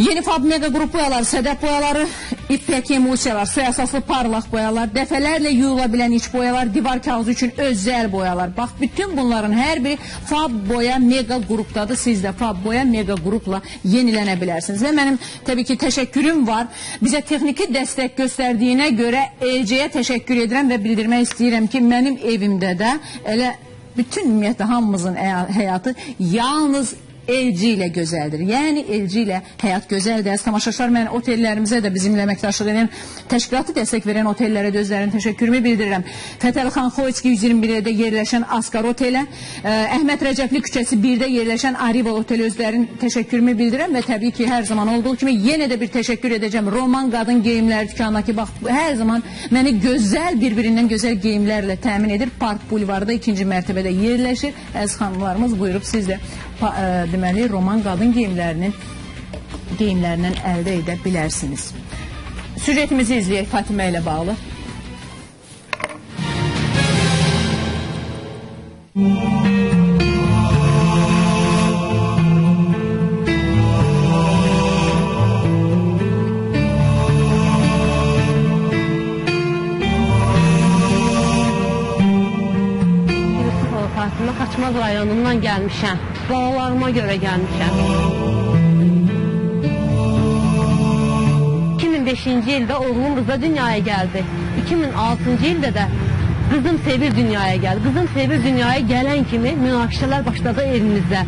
yeni Fab Mega Qrup boyaları, sədəf boyaları, ipək emulsiyalar, su əsaslı parlaq boyalar, dəfələrlə yuyula bilən iç boyalar, divar kağızı üçün özəl boyalar. Bax, bütün bunların hər biri Fab Boya Mega Qrupdadır. Siz də Fab Boya Mega Qrupla yenilənə bilərsiniz. Və mənim təbii ki, təşəkkürüm var. Bizə texniki dəstək göstərdiyinə görə EC-yə təşəkkür edirəm və bildirmək istəyirəm ki, mənim evimdə də elə bütün ümumiyyətlə hamımızın həyatı yalnız elci ilə gözəldir. Yəni elci ilə həyat gözəldir. Əziz tamaşaçılar, mən otellərimizə də bizimlə əməkdaşlıq edən, təşkilatı dəstək verən otellərə də özlərinin təşəkkürümü bildirirəm. Fətəli xan Xoyski 121-də yerləşən Asqar otelə, Əhməd Rəcəbli küçəsi 1-də yerləşən Arrival otelə özlərinin təşəkkürümü bildirirəm və təbii ki, hər zaman olduğu kimi yenə də bir təşəkkür edəcəm Roman qadın geyimləri dükanına ki, bax, hər zaman məni gözəl, bir-birindən gözəl geyimlərlə təmin edir. Park Bulvarda 2-ci mərtəbədə yerləşir. Əziz xanımlarımız, buyurub siz də deməli, Roman qadın geyimlərindən əldə edə bilərsiniz. Süjetimizi izləyək Fatimə ilə bağlı. Fatimə, Xaçmaz rayonundan gəlmişəm. Balalarıma görə gəlmişəm. 2005-ci ildə oğlum Rıza dünyaya gəldi. 2006-cı ildə də qızım Sevil dünyaya gəldi. Qızım Sevil dünyaya gələn kimi münaqişələr başladı evimizdə.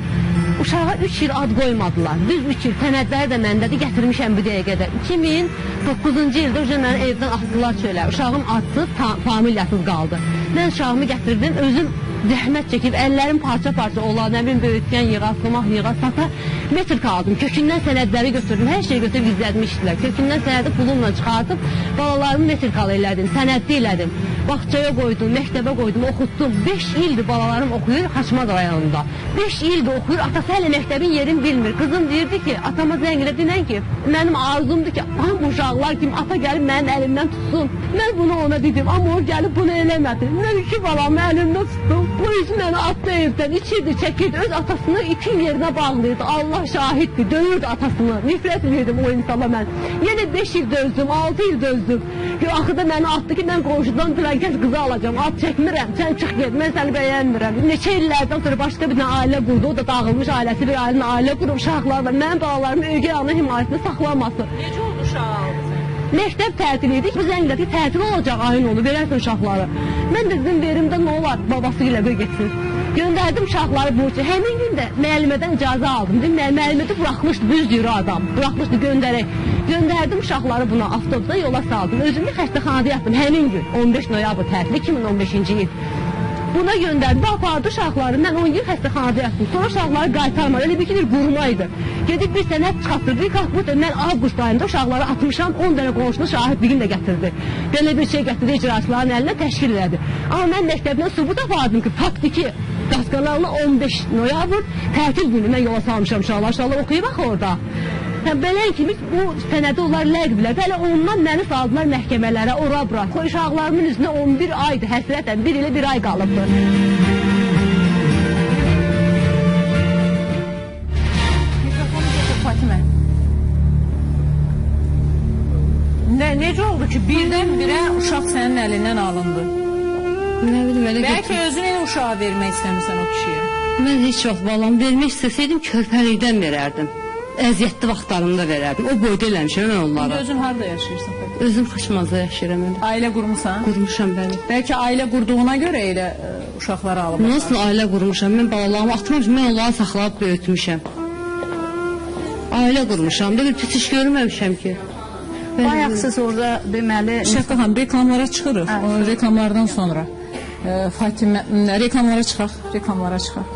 Uşağa 3 il ad qoymadılar. Düz 3 il. Sənədləri də məndədir, gətirmişəm bu dəqiqədə. 2009-cu ildə uca məni evdən atdılar çölə. Uşağım adsız, familiyasız qaldı. Mən uşağımı gətirdim, özüm zəhmət çəkib, əllərim parça-parça olar, nə bilim, böyütgən yığa, sumaq yığa, sata metr kaldım. Kökündən sənədləri götürdüm, hər şeyi götürüb gizlətmişdilər. Kökündən sənədi pulumla çıxartıb, balalarımı metrikal elədim, sənədli elədim. Bağçaya qoydum, məktəbə qoydum, oxutdum. 5 ildir balalarım oxuyur Xaçmaz rayonunda. 5 ildir oxuyur, atası hələ məktəbin yerini bilmir. Qızım deyirdi ki, atama zəng elə dinən ki, mənim arzumdur ki, hamı uşaqlar kimi ata gəlib mənim əlimdən tutsun. Mən bunu ona dedim, amma o gəlib bunu eləmədi. Mən iki balamı əlimdə tutdum. Polis məni atdı evdən, içirdi, çəkirdi, öz atasını iki yerinə bağlayırdı. Allah şahiddir, döyürdü atasını. Nifrət edirdim o insana mən. Yenə 5 il dözdüm, 6 il dözdüm. Axırda məni atdı ki, mən qonşudan filan kəs qızı alacağam, at çəkmirəm, sən çıx get, mən səni bəyənmirəm. Neçə illərdən sonra başqa bir ailə qurdu, o da dağılmış ailəsi, bir ailənin ailə qurub, uşaqlar var. Mənim balalarımın ögey ana himayəsində saxlaması. Necə oldu uşağı aldı sən? Məktəb tətili idi, bu zəng elədi ki, tətil olacaq ayın onu, verərsən uşaqları. Mən də dedim, verim də nə olar, babası ilə bir getsin. Göndərdim uşaqları burcu. Həmin gün də müəllimədən icazə aldım. Dedim, müəllimədə buraxmışdı, düz deyir o adam, buraxmışdı, göndərək. Göndərdim uşaqları buna, avtobusa yola saldım. Özümü xəstəxanada yatdım həmin gün, 15 noyabr tətili, 2015-ci il. Buna göndərdim, apardı uşaqları, mən 10 gün xəstəxanada yatdım. Sonra uşaqları qaytarmadı, elə bir ki, bir qurma idi. Gedib bir sənəd çıxartdırdı, qalx bu mən avqust ayında uşaqları atmışam, 10 dənə qonşunu şahidliyini də gətirdi. Belə bir şey gətirdi, icraçıların əlinə təşkil elədi. Amma mən məktəbdən sübut apardım ki, faktiki Qasqalanlı 15 noyabr tətil günü mən yola salmışam uşaqlar, uşaqlar oxuyub axı orada. Belə kimi bu sənədi onlar ləğvlər. Hələ ondan məni saldılar məhkəmələrə, ora bura. Uşaqlarımın üzünə 11 aydır, həsrətən 1 ilə 1 ay qalıbdır. Mikrofonu götür Fatimə. Necə oldu ki, birdən-birə uşaq sənin əlindən alındı? Nə bilim, elə Bəlkə özün elə uşağı vermək istəmirsən o kişiyə. Mən heç vaxt balamı vermək istəsəydim, körpəlikdən verərdim. Əziyyətli vaxtlarımda verərdim. O boyda eləmişəm mən onlara. İndi özün harada yaşayırsan? Özüm Xaçmazda yaşayıram. Ailə qurmusan? Qurmuşam, bəli. Bəlkə ailə qurduğuna görə elə uşaqları alıb. Nasıl ailə qurmuşam? Mən balalarımı atmamışam, mən onları saxlayıb böyütmüşəm. Ailə qurmuşam, bir pis iş görməmişəm ki. Bayaq siz orada deməli... Şəfqə xanım, reklamlara çıxırıq. Reklamlardan sonra. Fatimə, reklamlara çıxaq, reklamlara çıxaq.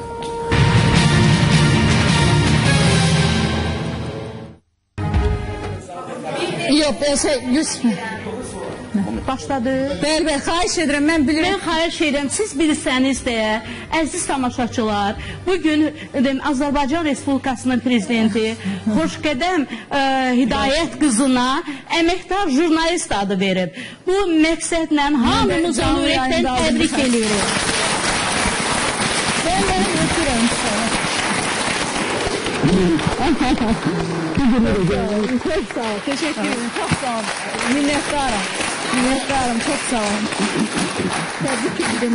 Yox, Yusuf. Başladı. Bəli, bəli, xahiş edirəm, mən bilirəm. Mən xahiş edirəm, siz bilsəniz deyə, əziz tamaşaçılar, bugün Azərbaycan Respublikasının prezidenti Xoşqədəm Hidayət qızına əməkdar jurnalist adı verib. Bu məqsədlə hamımız onu ürəkdən təbrik edirik. Mən öpürəm səni. Çox sağ ol, təşəkkür ederim, çox sağ ol, minnətdarım, minnətdarım, çox sağ olun. Təbrik edirəm.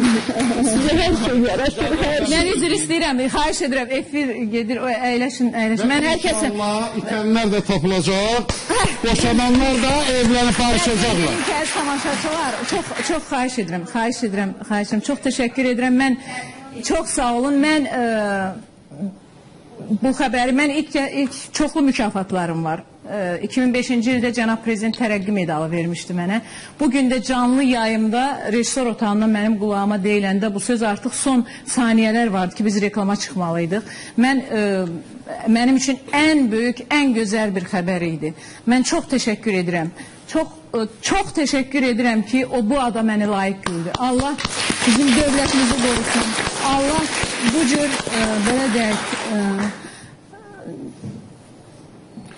Sizə hər şey yaraşır, hər şey. Mən üzr istəyirəm, xahiş edirəm, efir gedir, əyləşin, əyləşin. Mən hər kəsə... İnşallah itənlər də tapılacaq, boşananlar da evlənib barışacaqlar. Əziz tamaşaçılar, çox xahiş edirəm, xahiş edirəm, xahiş edirəm, çox təşəkkür edirəm, mən çox sağ olun, mən... Bu xəbəri, mən ilk çoxlu mükafatlarım var. 2005-ci ildə cənab prezident tərəqqi medalı vermişdi mənə. Bugün də canlı yayımda rejissor otağından mənim qulağıma deyiləndə bu söz artıq son saniyələr vardı ki, biz reklama çıxmalıydıq. Mənim üçün ən böyük, ən gözəl bir xəbər idi. Mən çox təşəkkür edirəm. Çox təşəkkür edirəm ki, o bu ada məni layiq gördü. Allah bizim dövlətimizi qorusun. Allah bu cür, belə deyək,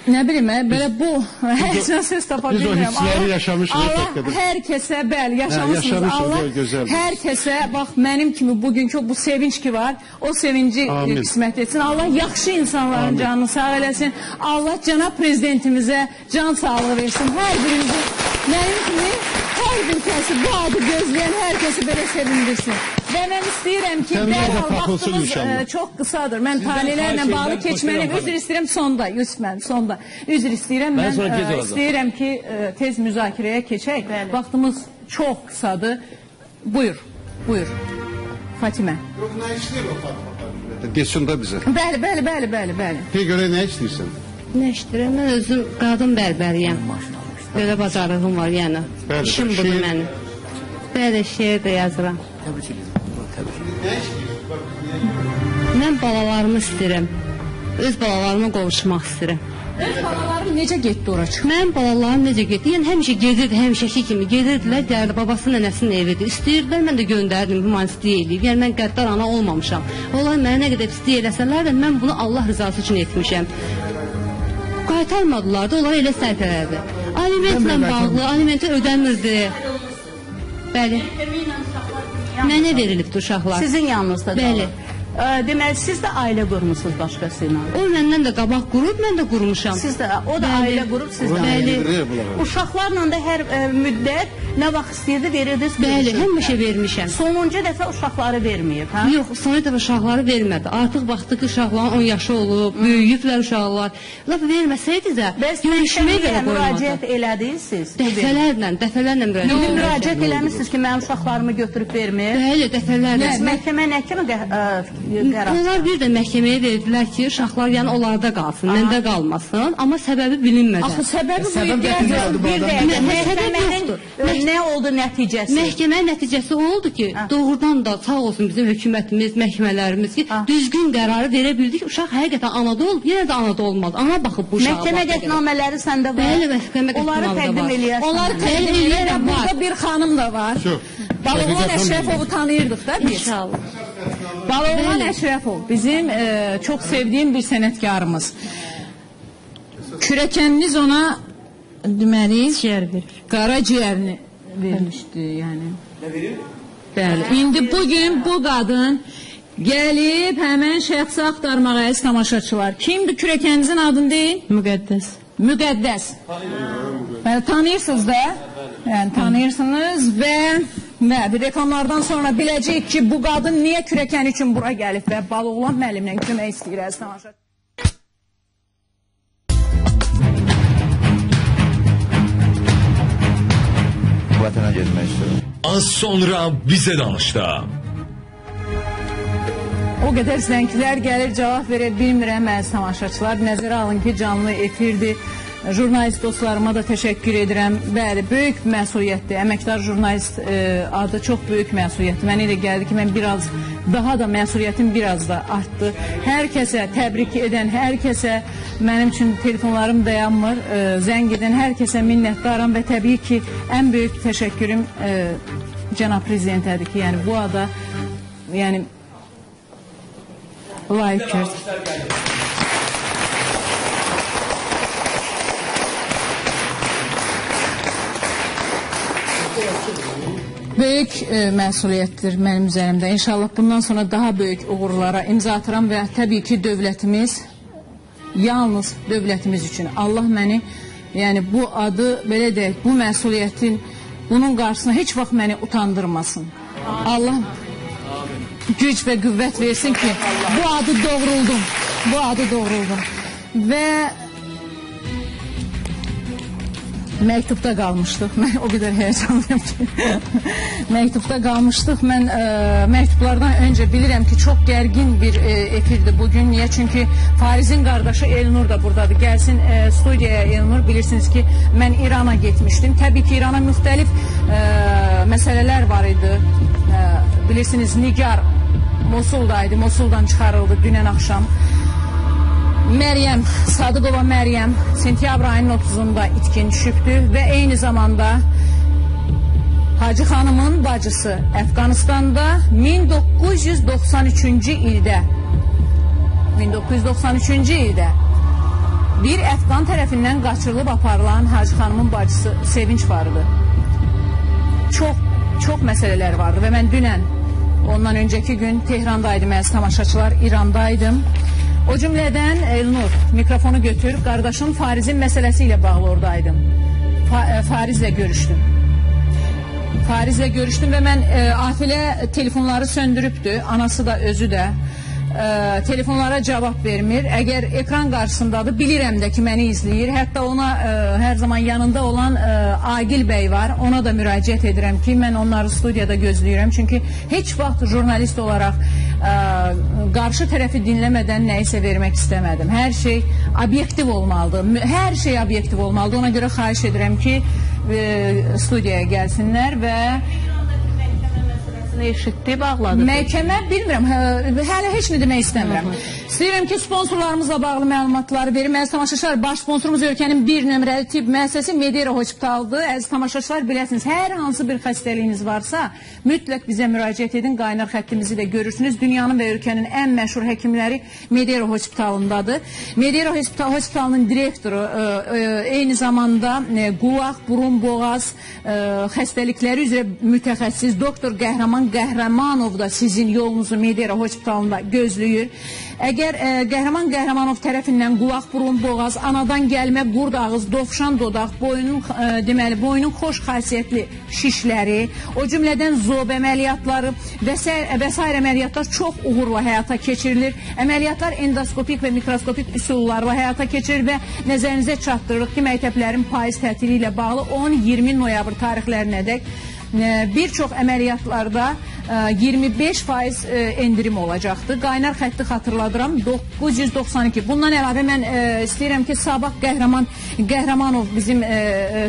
nə bilim, belə bu, həyəcan söz tapa bilmirəm. Biz o hissləri yaşamışıq. Allah hər kəsə, bəli, yaşamışsınız. Allah hər kəsə, bax, mənim kimi bugünkü bu sevinç ki var, o sevinci qismət etsin. Allah yaxşı insanların canını sağ eləsin. Allah cənab prezidentimizə can sağlığı versin. Hər birimizi, mənim kimi, hər bir kəsi, bu adı gözləyən hər kəsi belə sevindirsin. Və mən istəyirəm ki, dərhal vaxtımız çox qısadır. Mən talelərlə bağlı keçməliyim. Üzr istəyirəm sonda, Yusuf müəllim, sonda. Üzr istəyirəm, mən istəyirəm ki, tez müzakirəyə keçək. Vaxtımız çox qısadır. Buyur, buyur. Fatimə. Yox, nə istəyir o Fatimə? Desin də bizə. Bəli, bəli, bəli, bəli, bəli. De görək nə istəyirsən? Nə istəyirəm? Mən özüm qadın bərbəriyəm. Belə bacarığım var, yəni. Bəli, İşim budur mənim. Bəli, şeir də yazıram. Təbrik edirəm. Təbrik edirəm. Mən balalarımı istəyirəm. Öz balalarıma qovuşmaq istəyirəm. Öz balalarım necə getdi ora çıxdı? Mənim balalarım necə getdi? Yəni həmişə gedirdi, həmişəki kimi gedirdilər, gəldi babasının nənəsinin evidir. İstəyirdilər, mən də göndərdim, humanistlik eləyib. Yəni mən qəddar ana olmamışam. Onlar mənə nə qədər pislik eləsələr də mən bunu Allah rızası üçün etmişəm. Qaytarmadılar da, onlar elə sərf elədi. Alimentlə bağlı, alimenti ödəmirdi. Bəli. Mənə verilibdir uşaqlar. Sizin yanınızda da. Bəli. Deməli, siz də ailə qurmusunuz başqası ilə. O məndən də qabaq qurub, mən də qurmuşam. Siz də, o da ailə qurub, siz də ailə. Uşaqlarla da hər müddət nə vaxt istəyirdi, verirdiniz. Bəli, həmişə vermişəm. Sonuncu dəfə uşaqları verməyib, hə? Yox, sonuncu dəfə uşaqları vermədi. Artıq baxdı ki, uşaqların 10 yaşı olub, böyüyüblər uşaqlar. Lap verməsəydi də, görüşməyə belə qoymadı. Müraciət elədiniz siz? Dəfələrlə, dəfələrlə müraciət eləmişəm. Müraciət eləmişsiniz ki, mənim uşaqlarımı götürüb vermir? Bəli, dəfələrlə. Məhkəmə nə kimi qərar? Onlar bir də məhkəməyə verdilər ki, uşaqlar yəni onlarda qalsın, məndə qalmasın, amma səbəbi bilinmədən. Axı səbəbi bu bir dəqiqə, məhkəmənin nə oldu nəticəsi? Məhkəmənin nəticəsi oldu ki, doğrudan da sağ olsun bizim hökumətimiz, məhkəmələrimiz ki, düzgün qərarı verə bildik. Uşaq həqiqətən anada olub, yenə də anada olmaz. Ana baxıb bu uşağa. Məhkəmə qətnamələri səndə var? Bəli, məhkəmə qətnamələri var. Onları təqdim eləyərsən. Onları təqdim eləyərəm. Burada bir xanım da var. Balaoğlan Əşrəfovu tanıyırdıq da biz. İnşallah. Balaoğlan Əşrəfov bizim çox sevdiyim bir sənətkarımız. Kürəkəniniz ona deməli qaraciyərini vermişdi yəni. Nə verir? Bəli. İndi bugün bu qadın gəlib həmən şəxsi axtarmağa, əziz tamaşaçılar. Kimdir kürəkəninizin adını deyin? Müqəddəs. Müqəddəs. Bəli, tanıyırsınız da? Yəni tanıyırsınız və bir reklamlardan sonra biləcəyik ki, bu qadın niyə kürəkəni üçün bura gəlib və Balaoğlan müəllimlə kömək istəyir, əziz tamaşaçılar. Vətənə getmək istəyirəm. Az sonra bizə danışda. O qədər zənglər gəlir, cavab verə bilmirəm, əziz tamaşaçılar. Nəzərə alın ki, canlı efirdir. Jurnalist dostlarıma da təşəkkür edirəm. Bəli, böyük məsuliyyətdir. Əməkdar jurnalist adı çox böyük məsuliyyətdir. Mənə elə gəldi ki, mən biraz daha da məsuliyyətim biraz da artdı. Hər kəsə təbrik edən, hər kəsə mənim üçün telefonlarım dayanmır. Zəng edən hər kəsə minnətdaram və təbii ki, ən böyük təşəkkürüm cənab prezidentədir ki, yəni bu ada yəni layiq gördü. Böyük məsuliyyətdir mənim üzərimdə. İnşallah bundan sonra daha böyük uğurlara imza atıram və təbii ki, dövlətimiz, yalnız dövlətimiz üçün. Allah məni, yəni bu adı, belə deyək, bu məsuliyyətin, bunun qarşısına heç vaxt məni utandırmasın. Allah güc və qüvvət versin ki, bu adı doğruldum, bu adı doğruldum. Və məktubda qalmışdıq. Mən o qədər həyəcanlıyam ki. Məktubda qalmışdıq. Mən məktublardan öncə bilirəm ki, çox gərgin bir efirdir bugün. Niyə? Çünki Farizin qardaşı Elnur da buradadır. Gəlsin studiyaya Elnur. Bilirsiniz ki, mən İrana getmişdim. Təbii ki, İrana müxtəlif məsələlər var idi. Bilirsiniz, Nigar Mosuldaydı. Mosuldan çıxarıldı dünən axşam. Məryəm, Sadıqova Məryəm sentyabr ayının 30-unda itkin düşübdür və eyni zamanda Hacı xanımın bacısı Əfqanistanda 1993-cü ildə 1993-cü ildə bir Əfqan tərəfindən qaçırılıb aparılan Hacı xanımın bacısı Sevinç vardı. Çox məsələlər vardı və mən dünən, ondan öncəki gün Tehrandaydım, əziz tamaşaçılar, İrandaydım. O cümlədən Elnur, mikrofonu götür, qardaşım Farizin məsələsi ilə bağlı oradaydım. Farizlə görüşdüm. Farizlə görüşdüm və mən Afilə telefonları söndürübdü, anası da özü də. Telefonlara cavab vermir. Əgər ekran qarşısındadır, bilirəm də ki, məni izləyir. Hətta ona hər zaman yanında olan Agil bəy var. Ona da müraciət edirəm ki, mən onları studiyada gözləyirəm. Çünki heç vaxt jurnalist olaraq Qarşı tərəfi dinləmədən nəyisə vermək istəmədim. Hər şey obyektiv olmalıdır. Hər şey obyektiv olmalıdır. Ona görə xahiş edirəm ki, studiyaya gəlsinlər və eşitdi, bağladı. Məhkəmə bilmirəm, hələ heç nə demək istəmirəm. İstəyirəm ki, sponsorlarımızla bağlı məlumatları verim. Əziz tamaşaçılar, baş sponsorumuz ölkənin bir nömrəli tibb müəssisəsi Medera Hospitaldır. Əziz tamaşaçılar, biləsiniz, hər hansı bir xəstəliyiniz varsa, mütləq bizə müraciət edin. Qaynar xəttimizi də görürsünüz. Dünyanın və ölkənin ən məşhur həkimləri Medera Hospitalındadır. Medera Hospitalının direktoru eyni zamanda qulaq, burun, boğaz xəstəlikləri üzrə mütəxəssis doktor Qəhrəman Qəhrəmanov da sizin yolunuzu Medera Hospitalında gözləyir. Əgər Qəhrəman Qəhrəmanov tərəfindən qulaq, burun, boğaz, anadan gəlmə, qurd ağız, dovşan dodaq, boyunun, deməli, boyunun xoş xasiyyətli şişləri, o cümlədən zob əməliyyatları və sair əməliyyatlar çox uğurla həyata keçirilir. Əməliyyatlar endoskopik və mikroskopik üsullarla həyata keçirilir və nəzərinizə çatdırırıq ki, məktəblərin payız tətili ilə bağlı 10-20 noyabr tarixlərinədək bir çox əməliyyatlarda 25% endirim olacaqdır. Qaynar xətti xatırladıram 992. Bundan əlavə mən istəyirəm ki, sabah Qəhrəman Qəhrəmanov bizim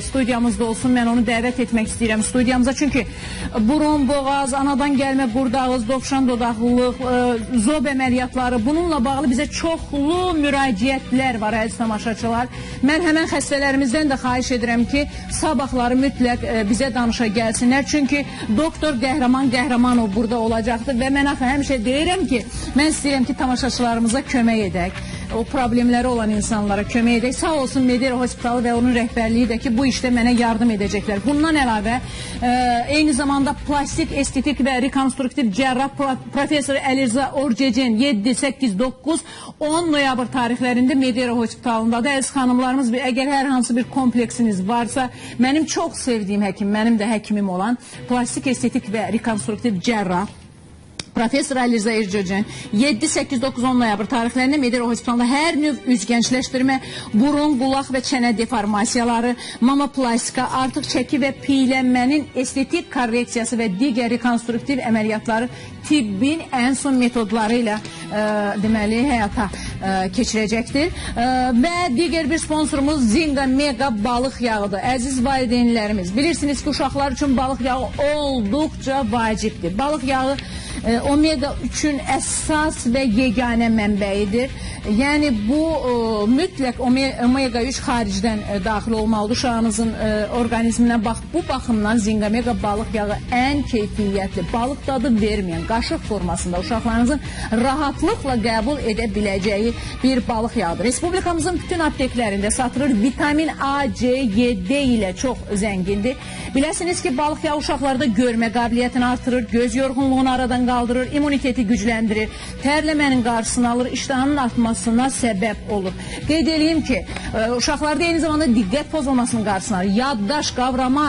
studiyamızda olsun. Mən onu dəvət etmək istəyirəm studiyamıza. Çünki burun, boğaz, anadan gəlmə, qurd ağız, dovşan dodaqlılıq, zob əməliyyatları, bununla bağlı bizə çoxlu müraciətlər var, əziz tamaşaçılar. Mən həmən xəstələrimizdən də xahiş edirəm ki, sabahları mütləq bizə danışa gəlsinlər. Çünki doktor Qəhrəman Qəhrəmanov burada olacaqdır və mən axı həmişə deyirəm ki, mən istəyirəm ki, tamaşaçılarımıza kömək edək. O problemləri olan insanlara kömək edək. Sağ olsun Medera Hospitalı və onun rəhbərliyi də ki, bu işdə mənə yardım edəcəklər. Bundan əlavə, eyni zamanda plastik, estetik və rekonstruktiv cərrah professor Əlirza Orcecen 7, 8, 9, 10 noyabr tarixlərində Medera Hospitalındadır. Əziz xanımlarımız, əgər hər hansı bir kompleksiniz varsa, mənim çox sevdiyim həkim, mənim də həkimim olan plastik, estetik və rekonstruktiv cərrah Professor Əlirza Ercöcən 7, 8, 9, 10 noyabr tarixlərində Medera Hospitalında hər növ üz gəncləşdirmə, burun, qulaq və çənə deformasiyaları, mamoplastika, artıq çəki və piylənmənin estetik korreksiyası və digər rekonstruktiv əməliyyatları tibbin ən son metodları ilə deməli, həyata keçirəcəkdir. Və digər bir sponsorumuz Zinga Mega balıq yağıdır. Əziz valideynlərimiz, bilirsiniz ki, uşaqlar üçün balıq yağı olduqca vacibdir. Balıq yağı omega 3-ün əsas və yeganə mənbəyidir. Yəni bu mütləq omega 3 xaricdən daxil olmalıdır uşağınızın orqanizminə. Bax, bu baxımdan Zinga Mega balıq yağı ən keyfiyyətli, balıq dadı verməyən, qaşıq formasında uşaqlarınızın rahatlıqla qəbul edə biləcəyi bir balıq yağıdır. Respublikamızın bütün apteklərində satılır. Vitamin A, C, E, D ilə çox zəngindir. Biləsiniz ki, balıq yağı uşaqlarda görmə qabiliyyətini artırır, göz yorğunluğunu aradan qaldırır, immuniteti gücləndirir, tərləmənin qarşısını alır, iştahının artmasına səbəb olur. Qeyd eləyim ki, uşaqlarda eyni zamanda diqqət pozulmasının qarşısını alır, yaddaş, qavrama,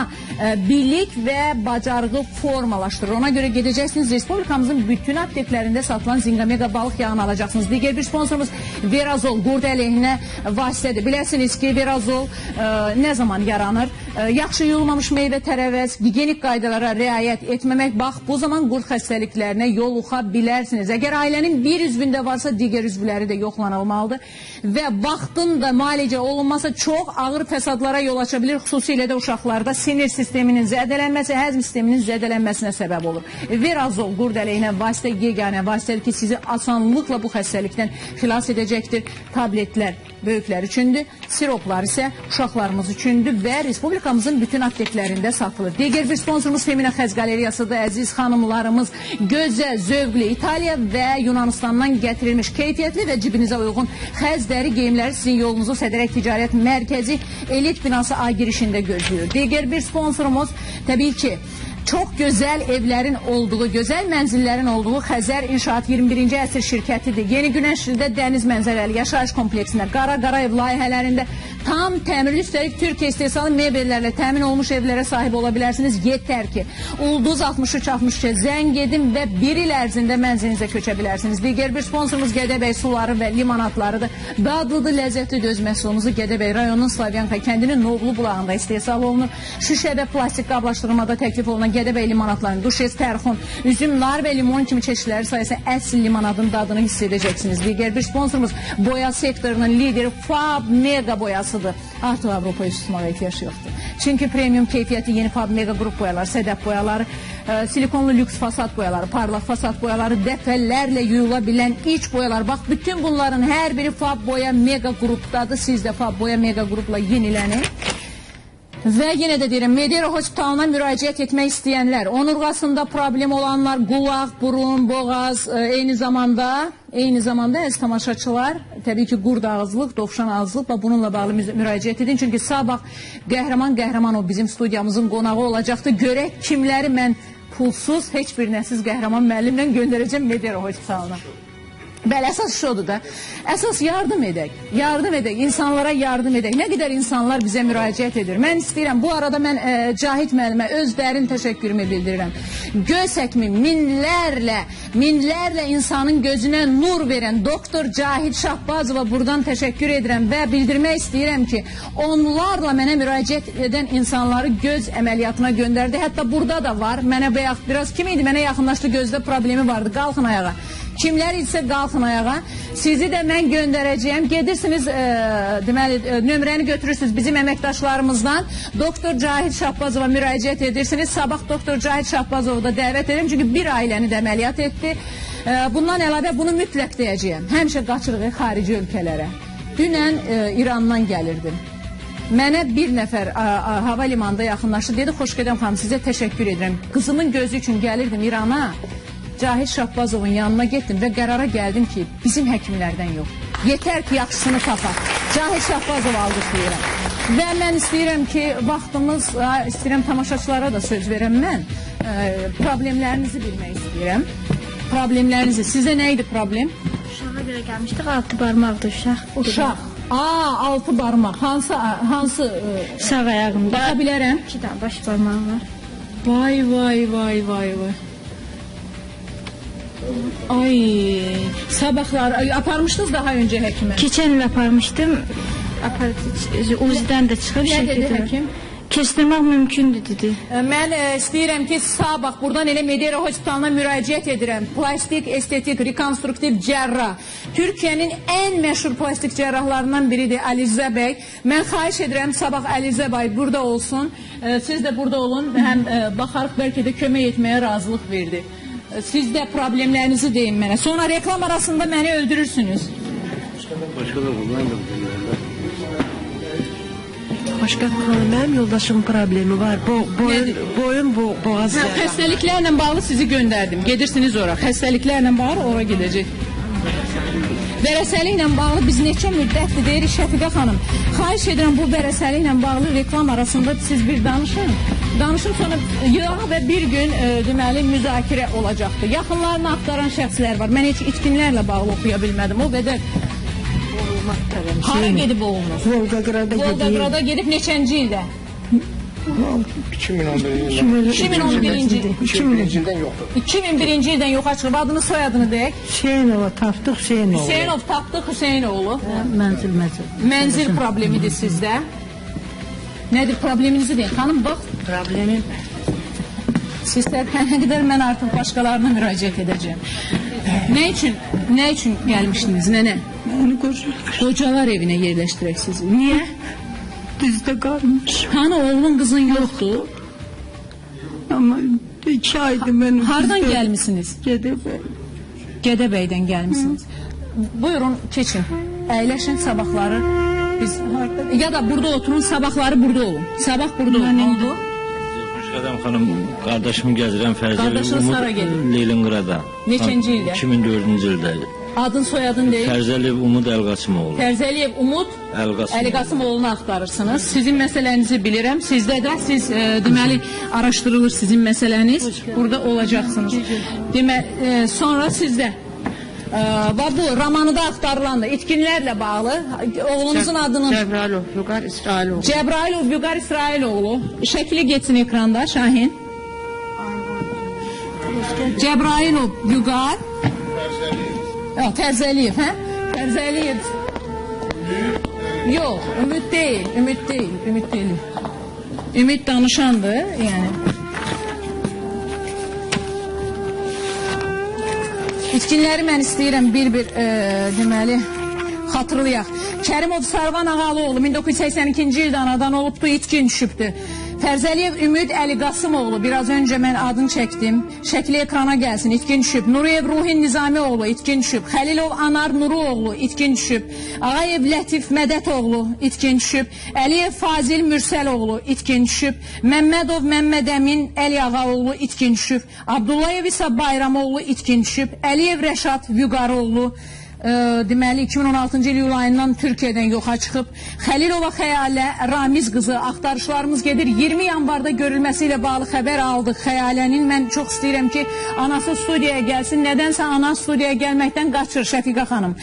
bilik və bacarığı formalaşdırır. Ona görə gedəcəksiniz, Respublikamızın bütün apteklərində satılan Zinga Mega balıq yağını alacaqsınız. Digər bir sponsorumuz Verazol qurd əleyhinə vasitədir. Biləsiniz ki, Verazol nə zaman yaranır? Yaxşı yuyulmamış meyvə, tərəvəz, gigiyenik qaydalara riayət etməmək, bax, bu zaman qurd xəstəliklərinə yoluxa bilərsiniz. Əgər ailənin bir üzvündə varsa, digər üzvləri də yoxlanılmalıdır və vaxtında müalicə olunmasa çox ağır fəsadlara yol aça bilir. Xüsusilə də uşaqlarda sinir sisteminin zədələnməsi, həzm sisteminin zədələnməsinə səbəb olur. Verazol qurd əleyhinə vasitə, yeganə vasitədir ki, sizi asanlıqla bu xəstəlikdən xilas edəcəkdir. Tabletlər böyüklər üçündür, siroplar isə uşaqlarımız üçündür və Respublikamızın bütün apteklərində satılır. Digər bir sponsorumuz Femina Xəz Qaleriyasıdır. Əziz xanımlarımız, gözəl, zövqlü İtaliya və Yunanistandan gətirilmiş keyfiyyətli və cibinizə uyğun xəz dəri geyimləri sizin yolunuzu Sədərək Ticarət Mərkəzi Elit binası A girişində gözləyir. Digər bir sponsorumuz təbii ki, çox gözəl evlərin olduğu, gözəl mənzillərin olduğu Xəzər İnşaat 21-ci əsr şirkətidir. Yeni Günəşlidə dəniz mənzərəli yaşayış kompleksində, Qara Qarayev layihələrində Tam təmirli, üstəlik Türkiyə istehsalı mebellərlə təmin olmuş evlərə sahib ola bilərsiniz. Yetər ki, Ulduz 63-63-ə zəng edin və bir il ərzində mənzilinizə köçə bilərsiniz. Digər bir sponsorumuz Gədəbəy suları və limonatlarıdır. Dadlıdır, ləzzətlidir öz məhsulumuzu Gədəbəy rayonunun Slavyanka kəndinin Novlu bulağında istehsal olunur. Şüşə və plastik qablaşdırmada təklif olunan Gədəbəy limonatlarının duşez, tərxun, üzüm, nar və limon kimi çeşidləri sayəsində əsl limonadın dadını hiss edəcəksiniz. Digər bir sponsorumuz boya sektorunun lideri Fab Mega boyasıdır. Artıq Avropa üst tutmağa ehtiyac yoxdur. Çünki premium keyfiyyətli yeni Fab Mega qrup boyaları, sədəf boyaları, silikonlu lüks fasad boyaları, parlaq fasad boyaları, dəfələrlə yuyula bilən iç boyalar. Bax, bütün bunların hər biri Fab Boya Mega qrupdadır. Siz də Fab Boya Mega qrupla yenilənin. Və yenə də deyirəm, Medera Hospitalına müraciət etmək istəyənlər, onurğasında problem olanlar, qulaq, burun, boğaz, eyni zamanda əziz tamaşaçılar, təbii ki, qurd ağızlıq, dovşan ağızlıq və bununla bağlı müraciət edin. Çünki sabah Qəhrəman Qəhrəmanov bizim studiyamızın qonağı olacaqdır. Görək kimləri mən pulsuz, heç bir nəsiz Qəhrəman müəllimlə göndərəcəm Medera Hospitalına. Bəli, əsas şodur da. Əsas yardım edək. Yardım edək, insanlara yardım edək. Nə qədər insanlar bizə müraciət edir. Mən istəyirəm, bu arada mən Cahit müəllimə öz dərin təşəkkürümü bildirirəm. Göz həkimi minlərlə insanın gözünə nur verən doktor Cahit Şahbazova buradan təşəkkür edirəm və bildirmək istəyirəm ki, onlarla mənə müraciət edən insanları göz əməliyyatına göndərdi. Hətta burada da var. Mənə bayaq biraz kim idi? Mənə yaxınlaşdı, gözdə problemi vardı. Qalxın ayağa. Kimlər isə qalxın ayağa. Sizi də mən göndərəcəyəm. Gedirsiniz, deməli, nömrəni götürürsünüz bizim əməkdaşlarımızdan. Doktor Cahit Şahbazova müraciət edirsiniz. Sabah Doktor Cahit Şahbazovu da dəvət edirəm. Çünki bir ailəni də əməliyyat etdi. Bundan əlavə bunu mütləq deyəcəyəm. Həmişə qaçırıq xarici ölkələrə. Dünən İrandan gəlirdim. Mənə bir nəfər hava limanında yaxınlaşdı. Dedi, Xoşqədəm xanım, sizə təşəkkür edirəm. Qızımın gözü üçün gəlirdim İrana. Cahit Şahbazovun yanına getdim və qərara gəldim ki, bizim həkimlərdən yox. Yetər ki, yaxşısını tapaq. Cahit Şahbazovu alqışlayıram. Və mən istəyirəm ki, vaxtımız, istəyirəm tamaşaçılara da söz verəm mən. Problemlərinizi bilmək istəyirəm. Problemlərinizi. Sizə nə idi problem? Uşağa görə gəlmişdik, 6 barmaqdır uşaq. Uşaq. Aa, 6 barmaq. Hansı? Sağ ayağımda. Baxa bilərəm. 2 dənə baş barmağı var. Vay, vay, vay, vay, vay. Ay, sabahlar aparmışdınız daha öncə həkimə? Keçən il aparmışdım. UZİ-dən də çıxıb. Nə dedi həkim? Kesdirmək mümkündür, dedi. Mən istəyirəm ki, sabah buradan elə Medera Hospitalına müraciət edirəm. Plastik, estetik, rekonstruktiv cərrah. Türkiyənin ən məşhur plastik cərrahlarından biridir Əlizə bəy. Mən xahiş edirəm, sabah Əlizə bəy burada olsun. Siz də burada olun. Həm baxarıq, bəlkə də kömək etməyə razılıq verdi. Siz də problemlərinizi deyin mənə. Sonra reklam arasında məni öldürürsünüz. Başqa da bundan da bilmirəm. Başqa xanım, mənim yoldaşımın problemi var. Boyun, boğaz. Xəstəliklərlə bağlı sizi göndərdim. Gedirsiniz ora. Xəstəliklərlə bağlı ora gedəcək. Vərəsəliklə bağlı biz neçə müddətdir deyirik Şəfiqə xanım. Xahiş edirəm bu vərəsəliklə bağlı reklam arasında siz bir danışın. Danışın sonra yığaq və bir gün deməli müzakirə olacaqdır. Yaxınlarını axtaran şəxslər var. Mən heç itkinlərlə bağlı oxuya bilmədim. O qədər. Hara gedib oğlunuz? Volqograda gedib. Volqograda gedib neçənci ildə? 2011-ci ildən yoxdur. 2001-ci ildən yoxa çıxıb. Adını, soyadını deyək. Hüseynova tapdıq, Hüseynoğlu. Hüseynov tapdıq, Hüseynoğlu. Mənzil. Mənzil problemidir sizdə. Nədir probleminizi deyin? Xanım, bax. Problemim. Siz tərpənə qədər mən artıq başqalarına müraciət edəcəyim. Nə üçün gəlmişdiniz, nənə? Məni qocalar. Qocalar evinə yerləşdirək sizi. Niyə? Düzdə qalmış. Hanı oğlun, qızın yoxdur? Amma 2 aydır mən... Hardan gəlmisiniz? Gədəbəy. Gədəbəydən gəlmisiniz. Buyurun, keçin. Əyləşin sabahları. Biz... Ya da burada oturun, sabahları burada olun. Sabah burada olun. Oldu. Xoşqədəm xanım, qardaşımı gəzirəm Fərzəli. Qardaşınız hara gedir? Leningrada. Neçənci ildə? 2004-cü ildə. Adın, soyadın deyil? Fərzəliyev Umud Əlqasımoğlu. Fərzəliyev Umud Əlqasımoğlunu axtarırsınız. Sizin məsələnizi bilirəm. Sizdə də siz deməli araşdırılır sizin məsələniz. Burada olacaqsınız. Deməli, sonra sizdə. Və bu romanı da axtarılandır. İtkinlərlə bağlı. Oğlunuzun adının... Cəbrayılov Vüqar İsrailoğlu. Cəbrayılov Vüqar İsrailoğlu. Şəkli getsin ekranda Şahin. Cəbrayılov Vüqar. Tərzəliyev, hə? Tərzəliyev. Yox, Ümid deyil, Ümid deyil, Ümid deyil. Ümid danışandır, yəni. İtkinləri mən istəyirəm bir-bir, deməli, xatırlayaq. Kərimov Sarvan Ağalıoğlu 1982-ci ildə anadan olubdu, itkin düşübdü. Fərzəliyev Ümid Əli Qasımoğlu, biraz öncə mən adını çəkdim. Şəkli ekrana gəlsin, itkin düşüb. Nuriyev Ruhin Nizamioğlu, itkin düşüb. Xəlilov Anar Nuruoğlu, itkin düşüb. Ağayev Lətif Mədətoğlu, itkin düşüb. Əliyev Fazil Mürsəloğlu, itkin düşüb. Məmmədov Məmmədəmin Əli Ağaoğlu, itkin düşüb. Abdullayev İsa Bayramoğlu, itkin düşüb. Əliyev Rəşad Vüqaroğlu, deməli 2016-cı il iyul ayından Türkiyədən yoxa çıxıb. Xəlilova Xəyalə Ramiz qızı, axtarışlarımız gedir. 20 yanvarda görülməsi ilə bağlı xəbər aldıq Xəyalənin. Mən çox istəyirəm ki, anası studiyaya gəlsin. Nədənsə ana studiyaya gəlməkdən qaçır Şəfiqə xanım.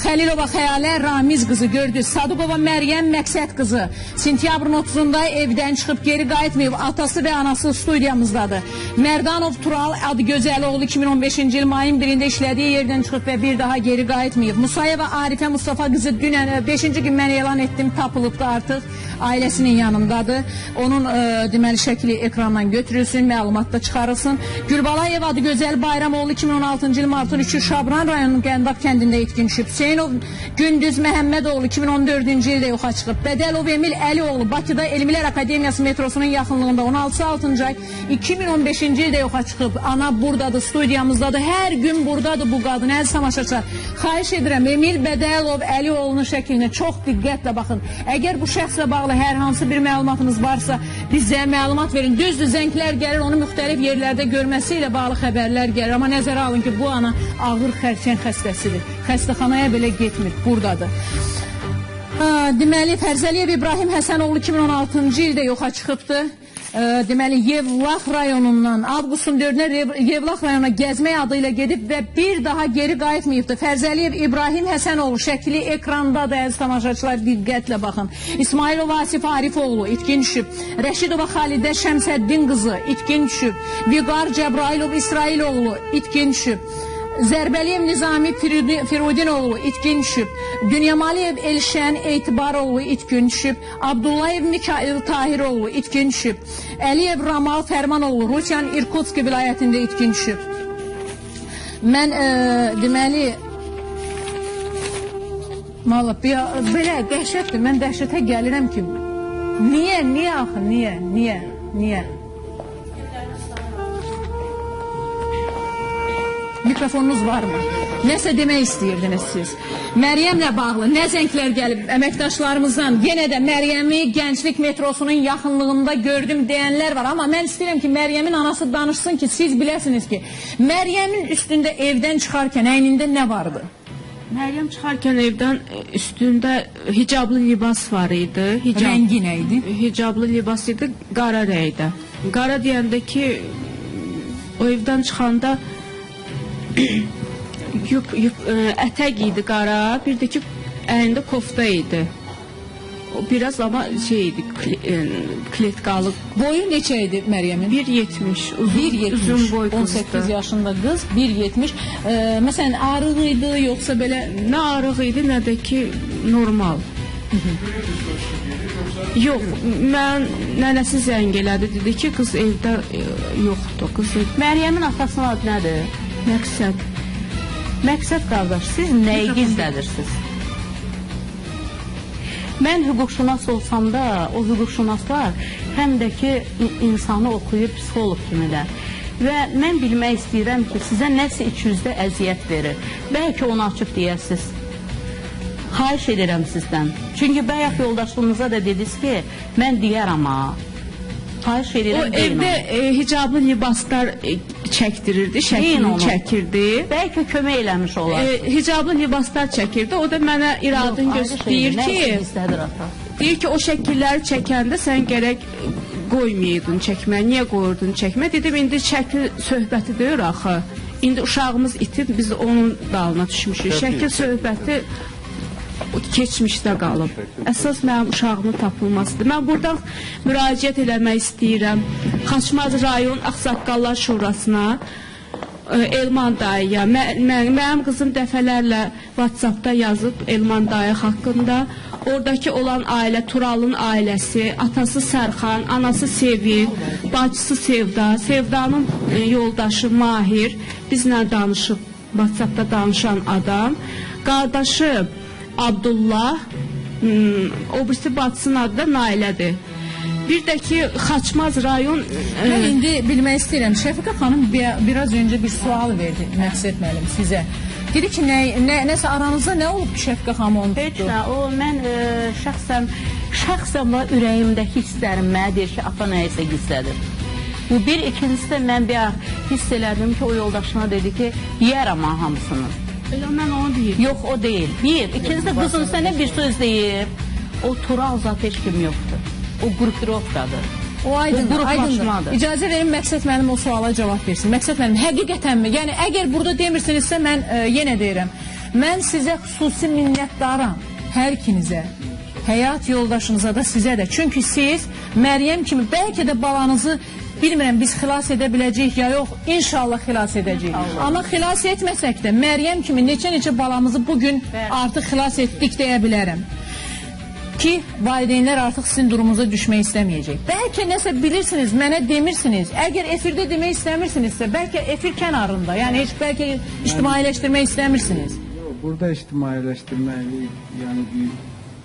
Xəlilova Xəyalə Ramiz qızı gördü. Sadıqova Məryəm Məqsəd qızı sentyabrın 30-da evdən çıxıb geri qayıtmayıb. Atası və anası studiyamızdadır. Mərdanov Tural Adıgözəloğlu 2015-ci il mayın 1-də işlədiyi yerdən çıxıb və bir daha geri qayıtmayıb. Musayeva Arifə Mustafa qızı dünən 5-ci gün mən elan etdim, tapılıbdı artıq, ailəsinin yanındadır. Onun deməli şəkli ekrandan götürülsün, məlumat da çıxarılsın. Gülbalayev Adıgözəl Bayramoğlu 2016-cı il martın 3-ü Şabran rayonunun Qəndab kəndində itkin düşüb. Hüseynov Gündüz Məhəmmədoğlu 2014-cü ildə yoxa çıxıb. Bədəlov Emil Əlioğlu Bakıda Elmlər Akademiyası metrosunun yaxınlığında 16-sı 6-cı ay 2015-ci ildə yoxa çıxıb. Ana buradadır, studiyamızdadır. Hər gün buradadır bu qadın, əziz tamaşaçılar. Xahiş edirəm, Emil Bədəlov Əlioğlunun şəklinə çox diqqətlə baxın. Əgər bu şəxslə bağlı hər hansı bir məlumatınız varsa, bizə məlumat verin. Düzdür, zənglər gəlir, onu müxtəlif yerlərdə görməsi ilə bağlı xəbərlər gəlir. Amma nəzərə alın ki, bu ana ağır xərçəng xəstəsidir. Xəstəxanaya belə getmir, buradadır. Deməli, Fərzəliyev İbrahim Həsənoğlu 2016-cı ildə yoxa çıxıbdır. Deməli, Yevlax rayonundan avqustun 4-nə Yevlax rayonuna gəzmək adı ilə gedib və bir daha geri qayıtmayıbdır. Fərzəliyev İbrahim Həsənoğlu şəkli ekrandadır, əziz tamaşaçılar, diqqətlə baxın. İsmailov Asif Arifoğlu itkin düşüb. Rəşidova Xalidə Şəmsəddin qızı itkin düşüb. Vüqar Cəbrayılov İsrailoğlu itkin düşüb. Zərbəliyev Nizami Firudinoğlu itkin düşüb. Dünyamaliyev Elşən Etibaroğlu itkin düşüb. Abdullayev Mikail Tahiroğlu itkin düşüb. Əliyev Ramal Fərmanoğlu Rusiyanın İrkutsk vilayətində itkin düşüb. Mən deməli, belə dəhşətdir. Mən dəhşətə gəlirəm ki, niyə, niyə axı, niyə, niyə, niyə? Mikrofonunuz var mı? Nəsə demək istəyirdiniz siz. Məryəmlə bağlı nə zənglər gəlib əməkdaşlarımızdan? Yenə də Məryəmi Gənclik metrosunun yaxınlığında gördüm deyənlər var. Amma mən istəyirəm ki, Məryəmin anası danışsın ki, siz biləsiniz ki, Məryəmin üstündə evdən çıxarkən əynində nə vardı? Məryəm çıxarkən evdən üstündə hicablı libas var idi. Rəngi nə idi? Hicablı libas idi, qara rəngdə. Qara deyəndə ki, o evdən çıxanda ətək idi qara, bir də ki, əlində kofta idi. O biraz amma şey idi, kletkalı. Boyu neçə idi Məryəmin? 1,70. 1,70. Uzun boy qızdı. 18 yaşında qız, 1,70. Məsələn, arıq idi, yoxsa belə? Nə arıq idi, nə də ki, normal. Yox, mən nənəsi zəng elədi, dedi ki, qız evdə yoxdur. Məryəmin atasının adı nədir? Məqsəd. Məqsəd qardaş, siz nəyi gizlədirsiniz? Mən hüquqşünas olsam da, o hüquqşünaslar həm də ki, insanı oxuyur psixoloq kimi də. Və mən bilmək istəyirəm ki, sizə nəsə içinizdə əziyyət verir. Bəlkə onu açıb deyəsiniz. Xahiş edirəm sizdən. Çünki bayaq yoldaşlığınıza da dediniz ki, mən deyərəm ha. Xahiş edirəm, O evdə hicablı libaslar çəkdirirdi, şəklini çəkirdi. Bəlkə kömək eləmiş olar. Hicablı libaslar çəkirdi. O da mənə iradın göstərir ki, deyir ki, o şəkilləri çəkəndə sən gərək qoymayaydın çəkmə. Niyə qoyurdun çəkmə? Dedim, indi şəkil söhbəti deyir axı. İndi uşağımız itib, biz onun dalına düşmüşük. Şəkil söhbəti keçmişdə qalıb. Əsas mənim uşağımın tapılmasıdır. Mən buradan müraciət eləmək istəyirəm. Xaçmaz rayon Ağsaqqallar Şurasına, Elman dayıya. Mənim qızım dəfələrlə WhatsApp-da yazıb Elman dayı haqqında. Oradakı olan ailə, Turalın ailəsi, atası Sərxan, anası Sevil, bacısı Sevda, Sevdanın yoldaşı Mahir, bizlə danışıb, WhatsApp-da danışan adam, qardaşı Abdullah, o birisi bacısının adı da Nailədir. Bir də ki, Xaçmaz rayon... Mən indi bilmək istəyirəm, Şəfiqə xanım biraz öncə bir sual verdi, Məqsəd müəllim sizə. Dedi ki, nəsə aranızda nə olub ki, Şəfiqə xanım onu tutdu? Heç nə, o mən şəxsən ürəyimdəki hisslərim mənə deyir ki, ata nəyisə gizlədir. Bu bir, ikincisi də mən bir hiss elədim ki, o yoldaşına dedi ki, yeyərəm ha hamısını. Elə mən onu deyim. Yox, o deyil. Bir, ikincisi də qızım sənə bir söz deyib, o Tural zat heç kim yoxdur. O qrupirovkadır. O aydındır, aydındır. İcazə verin, Məqsəd müəllim o suala cavab versin. Məqsəd müəllim, həqiqətənmi? Yəni, əgər burada demirsinizsə, mən yenə deyirəm. Mən sizə xüsusi minnətdaram, hər ikinizə, həyat yoldaşınıza da, sizə də. Çünki siz Məryəm kimi, bəlkə də balanızı, bilmirəm, biz xilas edə biləcəyik ya yox, inşallah xilas edəcəyik. Amma xilas etməsək də, Məryəm kimi neçə-neçə balamızı bugün artıq xilas etdik deyə bilərəm. Ki, valideynlər artıq sizin durumunuza düşmək istəməyəcək. Bəlkə nəsə bilirsiniz, mənə demirsiniz. Əgər efirdə demək istəmirsinizsə, bəlkə efir kənarında, yəni heç bəlkə ictimailəşdirmək istəmirsiniz. Yox, burada ictimailəşdirmək, yəni bir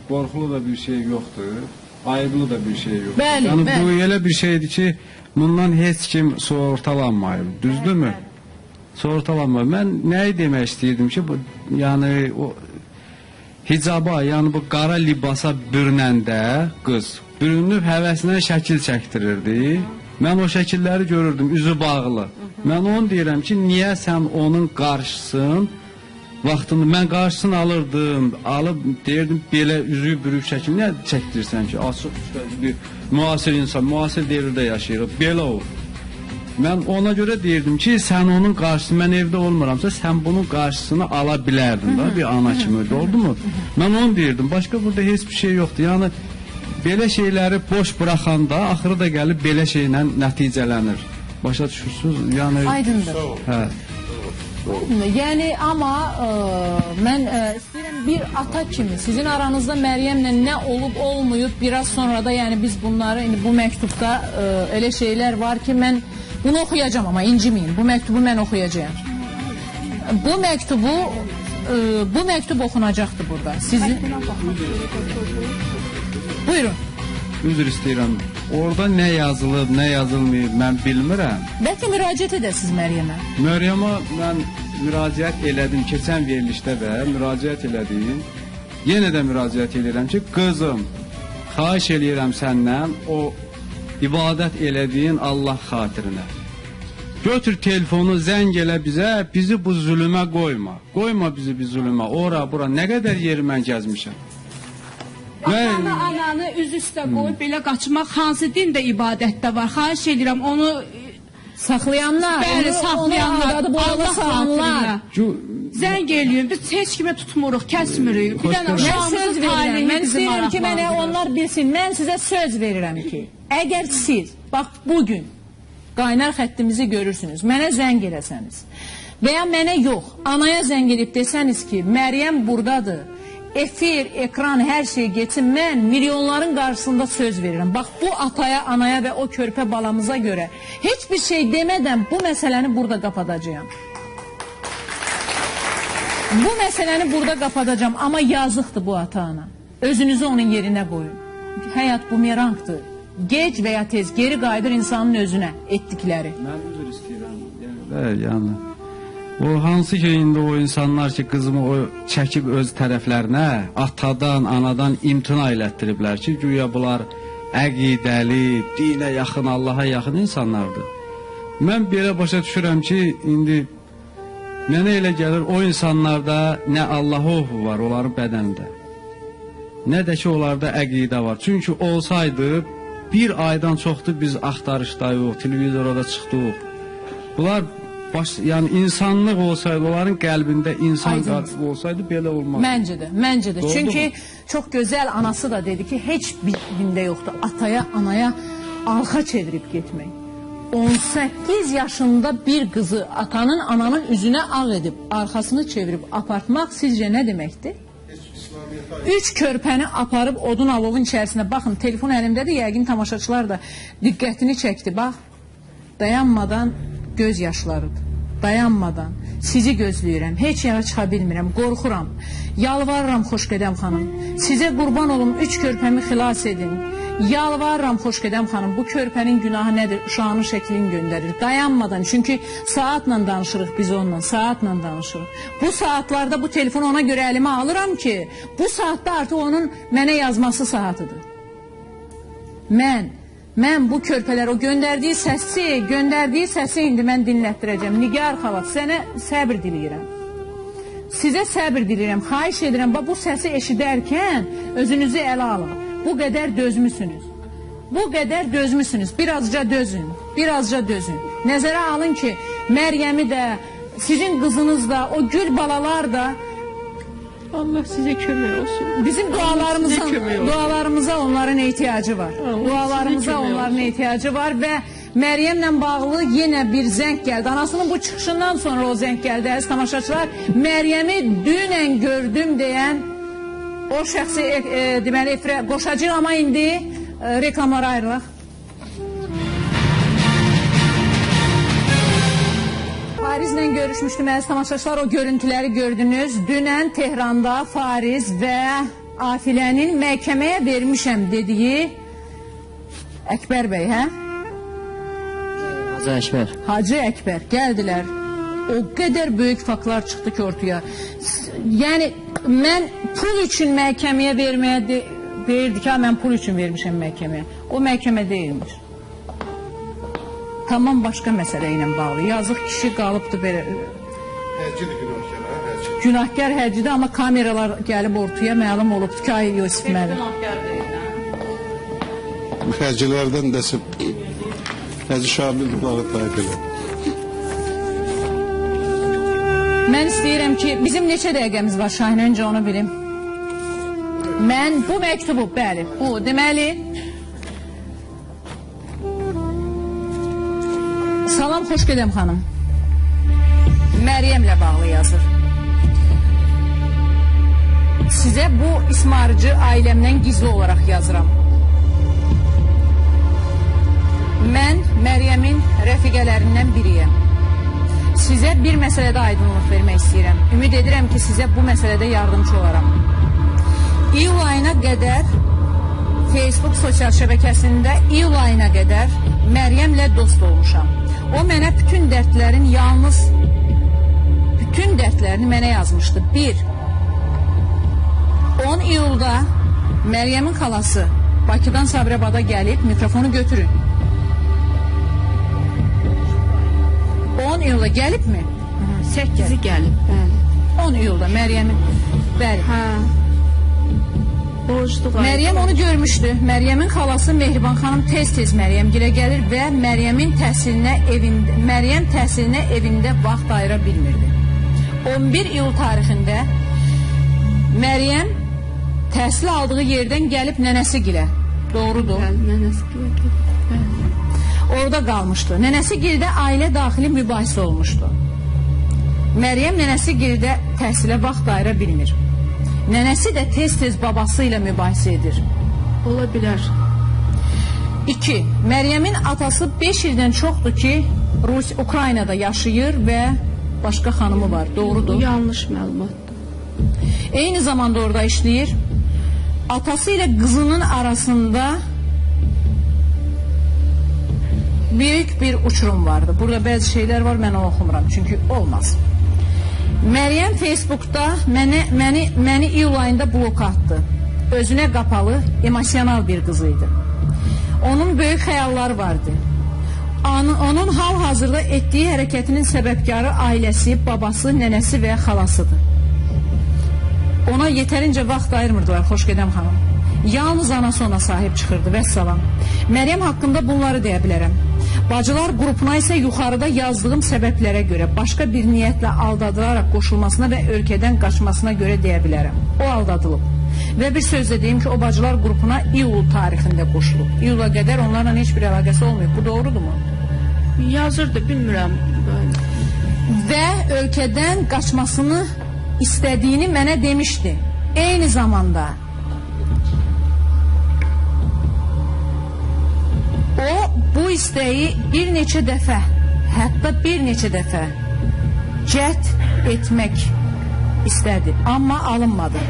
qorxulu da bir şey yoxdur, ayıblı da bir şey yoxdur. Bəli, yəni, bəli. Bu elə bir şeydir ki, bundan heç kim sığortalanmayıb, düzdürmü? Sığortalanmayıb. Mən nəyi demək istəyirdim ki, bu, yəni o hicaba, yəni bu qara libasa bürünəndə qız bürünüb həvəsinə şəkil çəkdirirdi. Mən o şəkilləri görürdüm, üzü bağlı. Mən onu deyirəm ki, niyə sən onun qarşısın vaxtını, mən qarşısını alırdım, alıb deyirdim, belə üzü bürük şəkil niyə çəkdirirsən ki, açıq bir müasir insan, müasir devirdə yaşayırıq, belə olur. Mən ona görə deyirdim ki, sən onun qarşısını, mən evdə olmuramsa, sən bunun qarşısını ala bilərdin da, bir ana kimi, oldu mu? Mən onu deyirdim, başqa burada heç bir şey yoxdur. Yəni, belə şeyləri boş bıraxanda, axırı da gəlib belə şeylə nəticələnir. Başa düşürsünüz? Yəni, aydındır. Hə. Yəni, amma mən istəyirəm bir ata kimi, sizin aranızda Məryəmlə nə olub, olmayıb, biraz sonra da, yəni biz bunları, indi bu məktubda elə şeylər var ki, mən bunu oxuyacağam, amma inciməyin, bu məktubu mən oxuyacağam. Bu məktubu, bu məktub oxunacaqdır burada. Sizin... Buyurun. Üzr istəyirəm. Orada nə yazılıb, nə yazılmayıb, mən bilmirəm. Bəlkə müraciət edəsiniz Məryəmə. Məryəmə mən müraciət elədim, keçən verilişdə də müraciət elədim. Yenə də müraciət edirəm ki, qızım, xahiş eləyirəm səndən o ibadət elədiyin Allah xatirinə. Götür telefonu, zəng elə bizə, bizi bu zülmə qoyma. Qoyma bizi bu zülmə, ora, bura, nə qədər yeri mən gəzmişəm. Atanı, ananı üz üstə qoyub belə qaçmaq hansı dində ibadətdə var? Xahiş edirəm, onu saxlayanlar, bəli, saxlayanlar, onu Allah saxlayanlar. Zəng eləyin, biz heç kimə tutmuruq, kəsmirik. Bir dənə uşağımızın taleyi mən bizi istəyirəm ki, mənə maraqlandırır. onlar bilsin. Mən sizə söz verirəm ki, əgər siz, bax bugün qaynar xəttimizi görürsünüz, mənə zəng eləsəniz və ya mənə yox, anaya zəng elib desəniz ki, Məryəm buradadır, efir, ekran, hər şey geçsin, mən milyonların qarşısında söz verirəm. Bax, bu ataya, anaya və o körpə balamıza görə heç bir şey demədən bu məsələni burada qapadacağam. Bu məsələni burada qapadacağam, amma yazıqdır bu ata-ana. Özünüzü onun yerinə qoyun. Həyat bumerangdır. Gec və ya tez geri qayıdır insanın özünə etdikləri. Mən üzr istəyirəm. Yəni, o hansı ki indi o insanlar ki qızımı o çəkib öz tərəflərinə atadan, anadan imtina elətdiriblər ki, güya bunlar əqidəli, dinə yaxın, Allaha yaxın insanlardır. Mən belə başa düşürəm ki, indi mənə elə gəlir o insanlarda nə Allah ohu var onların bədənində, nə də ki onlarda əqidə var. Çünki olsaydı bir aydan çoxdur biz axtarışdayıq, televizora da çıxdıq. Bunlar Yəni insanlıq olsaydı, onların qəlbində insan olsaydı belə olmazdı. Məncə də, məncə də. Doğru Çünki mu? Çox gözəl anası da dedi ki, heç birində yoxdur ataya, anaya arxa çevirib getmək. 18 yaşında bir qızı atanın, ananın üzünə ağ edib, arxasını çevirib apartmaq sizcə nə deməkdir? 3 körpəni aparıb odun alovun içərisinə, baxın, telefon əlimdədir, yəqin tamaşaçılar da diqqətini çəkdi, bax, dayanmadan göz yaşlarıdır, dayanmadan, sizi gözləyirəm, heç yerə çıxa bilmirəm, qorxuram, yalvarıram Xoşqədəm xanım, sizə qurban olum, 3 körpəmi xilas edin, yalvarıram Xoşqədəm xanım, bu körpənin günahı nədir, uşağının şəklini göndərir, dayanmadan, çünki saatla danışırıq biz onunla, saatla danışırıq. Bu saatlarda bu telefonu ona görə əlimə alıram ki, bu saatda artıq onun mənə yazması saatıdır. Mən bu körpələr, o göndərdiyi səsi, indi mən dinlətdirəcəm. Nigar xala, sənə səbir diləyirəm. Sizə səbir diləyirəm, xahiş edirəm, bax bu səsi eşidərkən özünüzü ələ alın. Bu qədər dözmüsünüz. Bu qədər dözmüsünüz. Birazca dözün, birazca dözün. Nəzərə alın ki, Məryəmi də, sizin qızınız da, o gül balalar da, Allah sizə kömək olsun. Bizim dualarımıza onların ehtiyacı var. Dualarımıza onların ehtiyacı var və Məryəmlə bağlı yenə bir zəng gəldi. Anasının bu çıxışından sonra o zəng gəldi, əziz tamaşaçılar. Məryəmi dünən gördüm deyən o şəxsi deməli efirə qoşacağıq, amma indi reklamlara ayrılaq. Farizlə görüşmüşdüm, əziz tamaşaçılar, o görüntüləri gördünüz. Dünən Tehranda Fariz və Afilənin məhkəməyə vermişəm dediyi Əkbər bəy, hə? Hacı Əkbər. Hacı Əkbər gəldilər. O qədər böyük faktlar çıxdı ki ortaya. Yəni, mən pul üçün məhkəməyə verməyə deyirdi ki, mən pul üçün vermişəm məhkəməyə. O məhkəmə deyilmiş. Tamam başqa məsələ ilə bağlı. Yazıq kişi qalıbdı belə. Həccidir günahkar, hə, həcci. Günahkar həccidir, amma kameralar gəlib ortaya məlum olubdu ki, ay Yusif müəllim. Günahkar deyil, hə? Həccilərdən dəsi, Həcci Şamil bunları təyin edir. Mən istəyirəm ki, bizim neçə dəqiqəmiz var Şahin, öncə onu bilim. Mən bu məktubu, bəli, bu deməli... Salam, Xoşqədəm xanım. Məryəmlə bağlı yazır. Sizə bu ismarıcı ailəmdən gizli olaraq yazıram. Mən Məryəmin rəfiqələrindən biriyəm. Sizə bir məsələdə aydınlıq vermək istəyirəm. Ümid edirəm ki, sizə bu məsələdə yardımcı olaram. İyul ayına qədər Facebook sosial şəbəkəsində iyul ayına qədər Məryəmlə dost olmuşam. O mənə bütün dərdlərin yalnız, bütün dərdlərini mənə yazmışdı. 1. 10 iyulda Məryəmin xalası Bakıdan Sabirabada gəlib, mikrofonu götürün. 10 iyulda gəlibmi? 8-i gəlib, bəli. 10 iyulda Məryəmin, bəli. Hə. Məryəm onu görmüşdü. Məryəmin xalası Mehriban xanım tez-tez Məryəmgilə gəlir və Məryəmin təhsilinə evində, Məryəm təhsilinə evində vaxt ayıra bilmirdi. 11 iyul tarixində Məryəm təhsil aldığı yerdən gəlib nənəsigilə. Doğrudur. Bəli, nənəsigilə gəlib. Bəli. Orada qalmışdı. Nənəsigildə ailə daxili mübahisə olmuşdu. Məryəm nənəsigildə təhsilə vaxt ayıra bilmir. Nənəsi də tez-tez babası ilə mübahisə edir. Ola bilər. 2. Məryəmin atası 5 ildən çoxdur ki, Rus Ukraynada yaşayır və başqa xanımı var. Doğrudur. Bu yanlış məlumatdır. Eyni zamanda orada işləyir. Atası ilə qızının arasında böyük bir uçurum vardı. Burada bəzi şeylər var, mən onu oxumuram. Çünki olmaz. Məryəm Facebookda məni iyul ayında blok atdı. Özünə qapalı, emosional bir qızı idi. Onun böyük xəyalları vardı. Onun hal-hazırda etdiyi hərəkətinin səbəbkarı ailəsi, babası, nənəsi və xalasıdır. Ona yetərincə vaxt ayırmırdılar, Xoşqədəm xanım. Yalnız anası ona sahib çıxırdı, vəssalam. Məryəm haqqında bunları deyə bilərəm. Bacılar qrupuna isə yuxarıda yazdığım səbəblərə görə başqa bir niyyətlə aldadılaraq qoşulmasına və ölkədən qaçmasına görə deyə bilərəm. O aldadılıb. Və bir sözlə deyim ki, o bacılar qrupuna iyul tarixində qoşulub. İyula qədər onlarla heç bir əlaqəsi olmayıb. Bu doğrudurmu? Yazırdı, bilmirəm. Və ölkədən qaçmasını istədiyini mənə demişdi. Eyni zamanda o bu istəyi bir neçə dəfə, hətta bir neçə dəfə cəhd etmək istədi, amma alınmadı.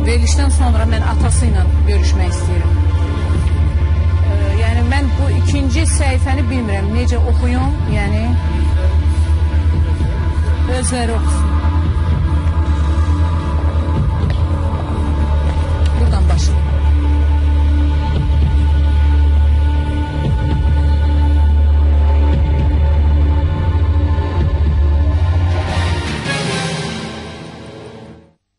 Verilişdən sonra mən atası ilə görüşmək istəyirəm. Yəni mən bu ikinci səhifəni bilmirəm, necə oxuyum, yəni özləri oxusun.